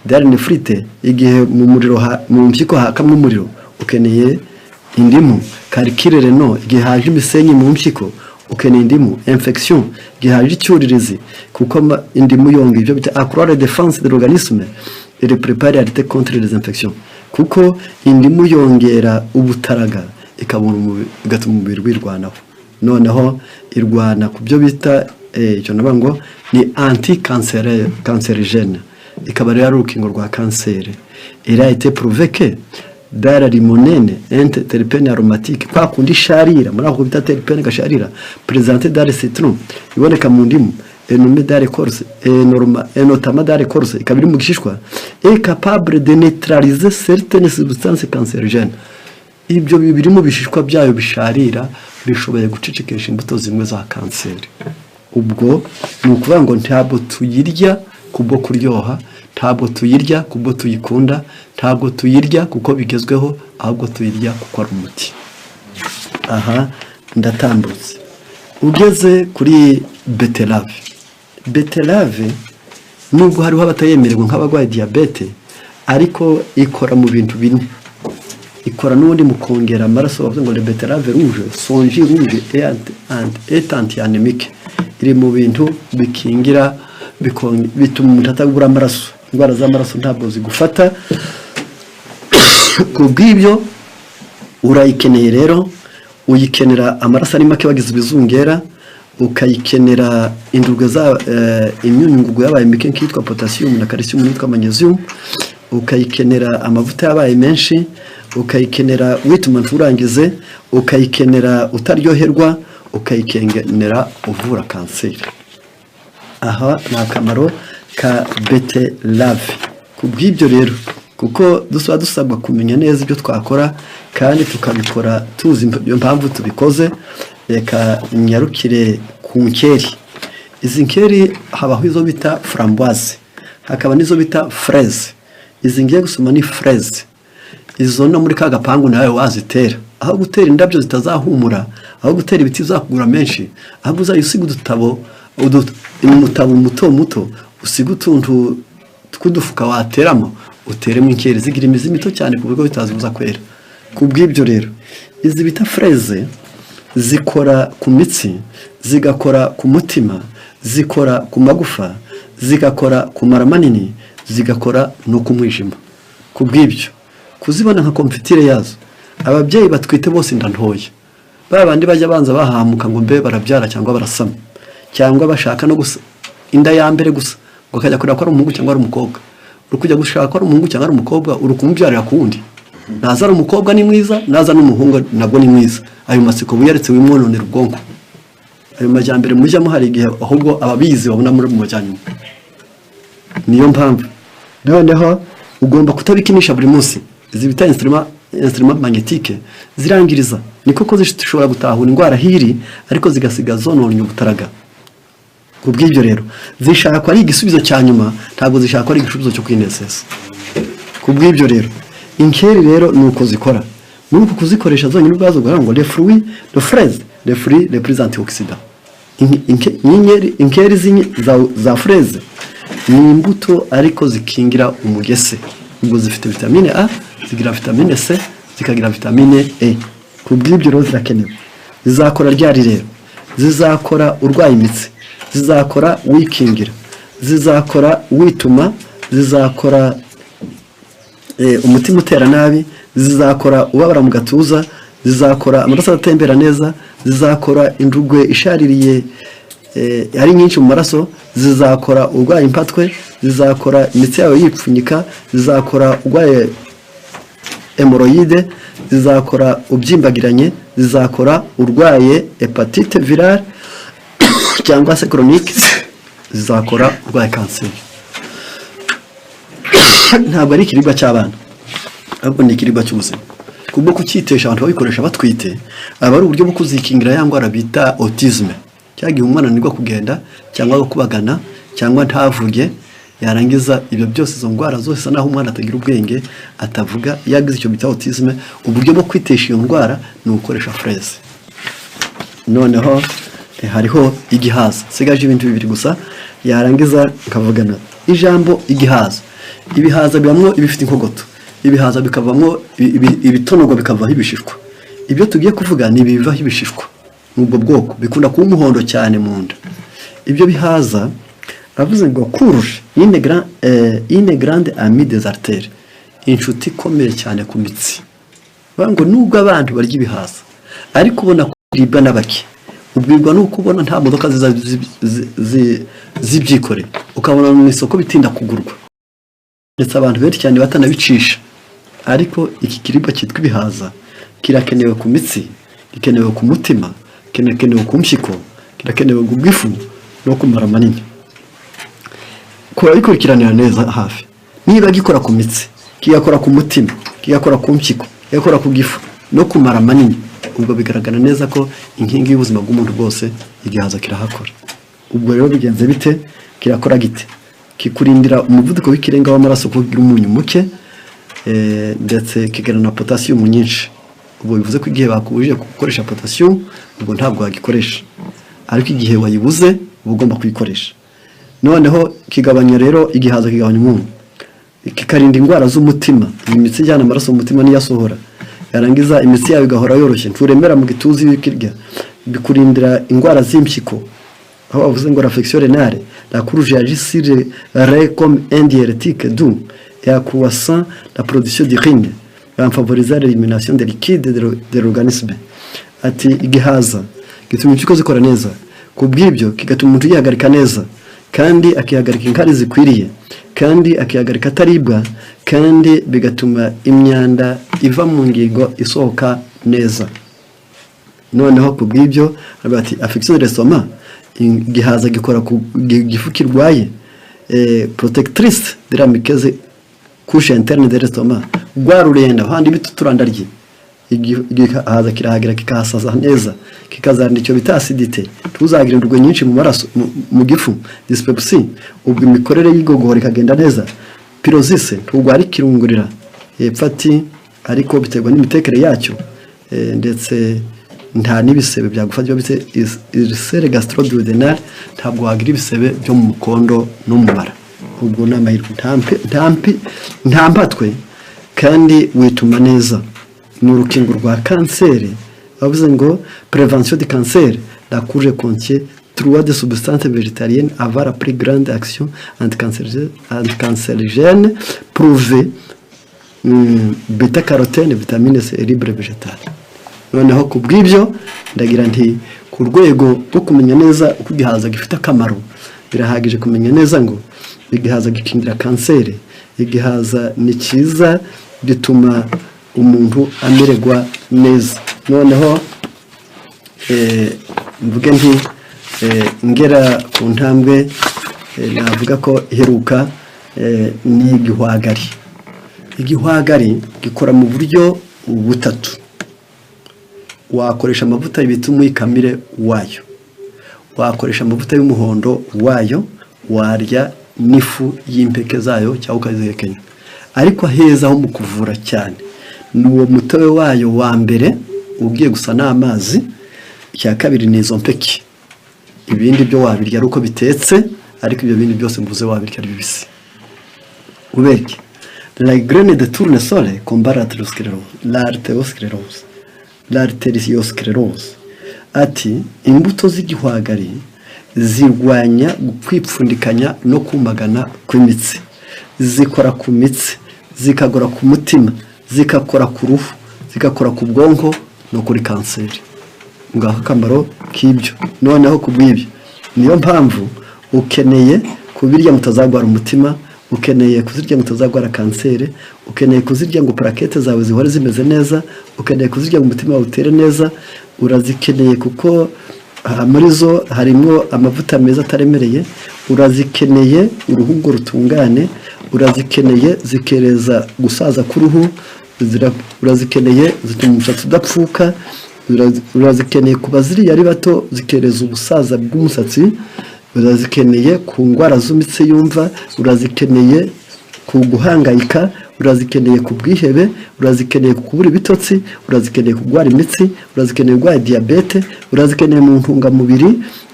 Dans néphrite, igihe mu muriro mu mpyiko hakamwe umuriro, ukeneye. Indimu, calculs rénaux, igihe haje imisenyi mu mpyiko ukeneye indimu. Infection, igihe haje icyuririzi, kuko indimu yonga ibyo bita accroît la défense de l'organisme et le prépare à lutter contre les infections, kuko indimu yongera ubutaraga, ikabura umubiri, igatuma umubiri wirwanaho. Noneho irwana ku byo bita icyo navuga ngo ni anti cancérigène, ikaba rero ari urukingo rwa kanseri. Il a été prouvé que dans la limonène, un terpène aromatique, kwa kundi isharira muri ako bita terpène gasharira, présente dans le citron, iboneka mu ndimu, et nommé dans l'écorce et norma et notamment dans l'écorce, ikaba iri mu gishishwa, est capable de neutraliser certaines substances cancérigènes. Ibyo biri mu bishishwa byayo bisharira bishoboye gucecekesha imbuto zimwe za kanseri. Ubwo ni ukuvuga ngo ntabwo tuyirya kubwo kuryoha, ntabwo tuyirya kubwo tuyikunda, ntabwo tuyirya kuko bigezweho, ahubwo tuyirya kuko ari umuti. Aha ndatambutse ugeze kuri betterave. Betterave, nubwo hariho abatayemererwa nk'abarwaye diyabete, ariko ikora mu bintu bine. Ikora n'ubundi mu kongera amaraso. Bavuga ngo le betterave rouge, son jus rouge est anti-anémique. Iri mu bintu bikingira, bituma umuntu atabura amaraso. Indwara z'amaraso ntabwo zigufata. Ku bw'ibyo urayikeneye rero, uyikenera amaraso ari make, wagize ibizungera, ukayikenera indurwe za imyunyungugu yabaye mike nk'iyitwa potassium na calcium n'iyitwa magnesium, ukayikenera amavuta yabaye menshi, ukayikenera wituma nturangize, ukayikenera utaryoherwa, ukayikenera uvura kanseri. Aha ni akamaro ka betterave. Ku bw'ibyo rero, kuko dusaba dusabwa kumenya neza ibyo twakora kandi tukabikora tuzi iyo mpamvu tubikoze, reka nyarukire ku nkeri. Izi nkeri habaho izo bita framboise, hakaba n'izo bita fraise. Izi ngiye gusoma ni fraise. Izo no muri ka gapangu nawe wazitera. Aho gutera indabyo zitazahumura, aho gutera ibiti bizakugura menshi, ahubwo uzajya usiga udutabo, umutabo muto muto, usiga utuntu tw'udufuka wateramo, uteremo inkeri. Zigira imizi mito cyane ku buryo bitazibuza kwera. Ku bw'ibyo rero, izi bita fraise zikora ku mitsi, zigakora ku mutima, zikora ku magufa, zigakora ku mara manini, zigakora no ku mwijima. Ku bw'ibyo, kuzibona nka confiture yazo, ababyeyi batwite bose inda ntoya, ba bandi bajya banza bahamuka ngo mbe barabyara cyangwa barasama, cyangwa bashaka no gusa inda ya mbere gusa, ngo akajya kureba ko ari umuhungu cyangwa ari umukobwa. Uri kujya gushaka ko ari umuhungu cyangwa ari umukobwa, uri kumubyarira ku wundi. Naza ari umukobwa ni mwiza, naza n'umuhungu nabwo ni mwiza. Ayo masiko wiyaretse, wimwononera ubwonko. Ayo majyambere mujyamo, hari igihe ahubwo ababizi babona muri mu majyanyuma. Niyo mpamvu noneho ugomba kutabikinisha buri munsi. Izi bita instrument magnétique zirangiriza, ni koko zishobora gutahura indwara hiri, ariko zigasiga zononye ubutaraga. Ku bw'ibyo rero, zishakwa ari igisubizo cya nyuma, ntabwo zishakwa ari igisubizo cyo kwinezeza. Ku bw'ibyo rero, inkeri rero ni uko zikora. Muri uku kuzikoresha zonyine ubwazo, ubwo ngo les fruits de fraise, les fruits les plus antioxydants. Inkeri za fraise ni imbuto ariko zikingira umugese. Ubwo zifite vitamine A, zigira vitamine C, zikagira vitamine E. Ku bw'ibyo rero zirakenewe. Zizakora ryari rero? Zizakora urwaye imitsi, zizakora wikingira, zizakora wituma, zizakora umutima utera nabi, zizakora ubabara mu gatuza, zizakora amaraso adatembera neza, zizakora indurwe ishaririye ari nyinshi mu maraso, zizakora urwaye impatwe, zizakora imitsi yawe yipfunyika, zizakora urwaye hémorroïdes, zizakora ubyimbagiranye, zizakora urwaye hépatite virale cyangwa se chronique, zizakora urwaye kanseri. Ntabwo ari ikiribwa cy'abana, ahubwo ni ikiribwa cy'ubuzima. Kubwo kucyitesha, abantu babikoresha batwite, aba ari uburyo bwo kuzikingira ya ndwara bita autisme, cyangwa igihe umwana ananirwa kugenda cyangwa kubagana cyangwa ntavuge. Yarangiza ibyo byose, izo ndwara zose, isa naho umwana atagira ubwenge, atavuga, iyo agize icyo bita autisme. Uburyo bwo kwitesha iyo ndwara ni ugukoresha fraise. Noneho hariho igihaza. Nsigaje ibintu bibiri gusa, yarangiza nkavugana ijambo igihaza. Ibihaza bibamwo ibifite inkogoto, ibihaza bikavamo ibitonorwa, bikavaho ibishishwa. Ibyo tugiye kuvuga ni ibivaho ibishishwa. Ni ubwo bwoko bikunda kuba umuhondo cyane mu nda. Ibyo bihaza, avuze ngo courge, une grande amie des artères, inshuti ikomeye cyane ku mitsi. Bavuga ngo nubwo abantu barya ibihaza, ariko ubona kuribwa n'abake, ubwirwa nuko ubona nta modoka ziza zibyikoreye, ukabona mu isoko bitinda kugurwa, ndetse abantu benshi cyane batanabicisha. Ariko iki kiribwa cyitwa ibihaza kirakenewe ku mitsi, gikenewe ku mutima, kirakenewe ku mpyiko, kirakenewe ku bw'ifu no ku mara manini. Kurabikurikiranira neza hafi, niba gikora ku mitsi, kigakora ku mutima, kigakora ku mpyiko, kigakora ku gifu no ku mara manini, ubwo bigaragara neza ko inkingi y'ubuzima bw'umuntu bwose igihaza kirahakora. Ubwo rero bigenze bite? Kirakora gite? Kikurindira umuvuduko w'ikirenga w'amaraso kuko kigira umunyu muke, ndetse kigira na potasiyumu nyinshi. Ubwo bivuze ko igihe bakubujije gukoresha potasiyumu, ubwo ntabwo wagikoresha, ariko igihe wayibuze uba ugomba kuyikoresha. Noneho kigabanya rero, igihaza kigabanya umunyu, kikarinda indwara z'umutima. Iyi mitsi ijyana amaraso mu mutima niyo asohora, yarangiza imitsi yawe igahora yoroshye, nturemera mu gituza iyo ukirya. Bikurindira indwara z'impyiko, aho bavuze ngo l'affection rénale, la courge agit sur le comme un diurétique doux et accroissant la production d'urine en favorisant l'élimination des liquides de l'organisme. Ati igihaza gituma impyiko zikora neza, ku bw'ibyo kigatuma umuntu yihagarika neza, kandi akihagarika inkari zikwiriye, kandi akihagarika ataribwa, kandi bigatuma imyanda iva mu ngingo isohoka neza. Noneho ku bw'ibyo aravuga ati affection de l'estomac, igihaza gikora ku gifu kirwaye, protectrice de la muqueuse, couche interne de l'estomac, rwa rurenda handi bituturanda rye, igihaza kirahagera kikahasaza neza, kikazana icyo bita acidité, ntuzagire indurwe nyinshi mu maraso, mu gifu, dyspepsie, ubwo imikorere y'igogora ikagenda neza, pyrosis, ntugwara ikirungurira. Hepfo ati ariko biterwa n'imitekere yacyo, ndetse nta n'ibisebe byagufata, ibyo bise ulcère gastro-duodénal, ntabwo wagira ibisebe byo mu mukondo no mu mara. Ubwo ni amahirwe, nta mpatwe, kandi wituma neza. Ni urukingo rwa kanseri. Bavuze ngo prévention de cancer, la courge contient trois de substances végétaliennes avoir la plus grande action anticancérigène prouvée, bêta carotène, vitamine C et fibre végétale. Noneho ku bw'ibyo ndagira nti ku rwego rwo kumenya neza uko igihaza gifite akamaro, birahagije kumenya neza ngo igihaza gikingira kanseri, igihaza ni cyiza, gituma umuntu amererwa neza. Noneho mvuge nti ngera ku ntambwe, navuga ko iheruka, ni igihwagari. Igihwagari gikora mu buryo butatu. Wakoresha amavuta bita umwikamire wayo, wakoresha amavuta y'umuhondo wayo, warya n'ifu y'impeke zayo cyangwa ukazihekenya. Ariko aheza ho mu kuvura cyane ni uwo mutobe wayo wa mbere ugiye gusa n'amazi. Icya kabiri ni izo mpeke. Ibindi byo wabirya ari uko bitetse, ariko ibyo bindi byose mvuze wabirya ari bibisi. Ubereke la graine de tournesol combat l'artériosclérose. Ati imbuto z'igihwagari zirwanya kwipfundikanya no kumagana kw'imitsi, zikora ku mitsi, zikagora ku mutima, zigakora ku ruhu, zigakora ku bwonko no kuri kanseri. Ngaho akamaro k'ibyo. Noneho ku bw'ibyo, niyo mpamvu ukeneye kubirya mutazagwara umutima, ukeneye kuzirya ngo utazarwara kanseri, ukeneye kuzirya ngo plaquettes zawe zihore zimeze neza, ukeneye kuzirya ngo umutima wawe utere neza. Urazikeneye kuko muri zo harimo amavuta meza ataremereye. Urazikeneye uruhu ngo rutungane, urazikeneye zikereza gusaza k'uruhu, urazikeneye zituma umusatsi udapfuka, urazikeneye ku baziriya ari bato, zikereza ubusaza bw'umusatsi, urazikeneye ku ndwara z'imitsi yumva, urazikeneye ku guhangayika, urazikeneye ku bwihebe, urazikeneye ku kubura ibitotsi, urazikeneye kurwara imitsi, urazikeneye kurwara diyabete, urazikeneye mu ntungamubiri,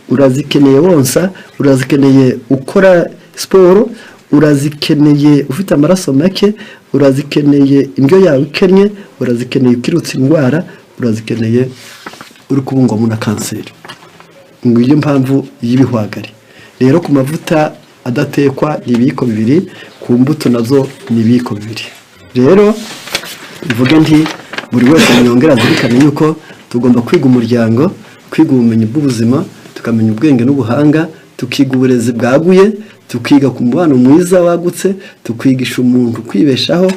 urazikeneye wonsa, urazikeneye ukora siporo, urazikeneye ufite amaraso make, urazikeneye indyo yawe ikennye, urazikeneye ukirutse indwara. urazikeneye uri kubungwamo na kanseri. Ngiyo mpamvu y'ibihwagari. Rero ku mavuta adatekwa ni ibiyiko 2, ku mbuto nazo ni ibiyiko 2. Rero mvuge nti buri wese mwongera azirikane yuko tugomba kwiga umuryango, kwiga ubumenyi bw'ubuzima, tukamenya ubwenge n'ubuhanga, tukiga uburezi bwaguye, tukiga ku mubano mwiza wagutse, tukigisha umuntu kwibeshaho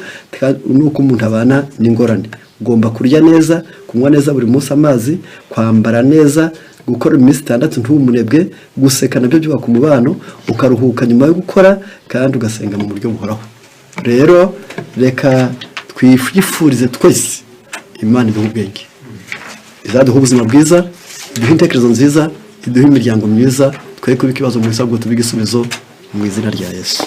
n'uko umuntu abana n'ingorane. Ugomba kurya neza, kunywa neza buri munsi amazi, kwambara neza, gukora iminsi 6 ntube umunebwe, guseka nabyo byubaka umubano, ukaruhuka nyuma yo gukora, kandi ugasenga mu buryo buhoraho. Rero reka twifurize twese Imana iduha ubwenge, izaduha ubuzima bwiza, iduhe intekerezo nziza, iduhe imiryango myiza, twe kuba ikibazo mu isi, ahubwo tube igisubizo mu izina rya Yesu.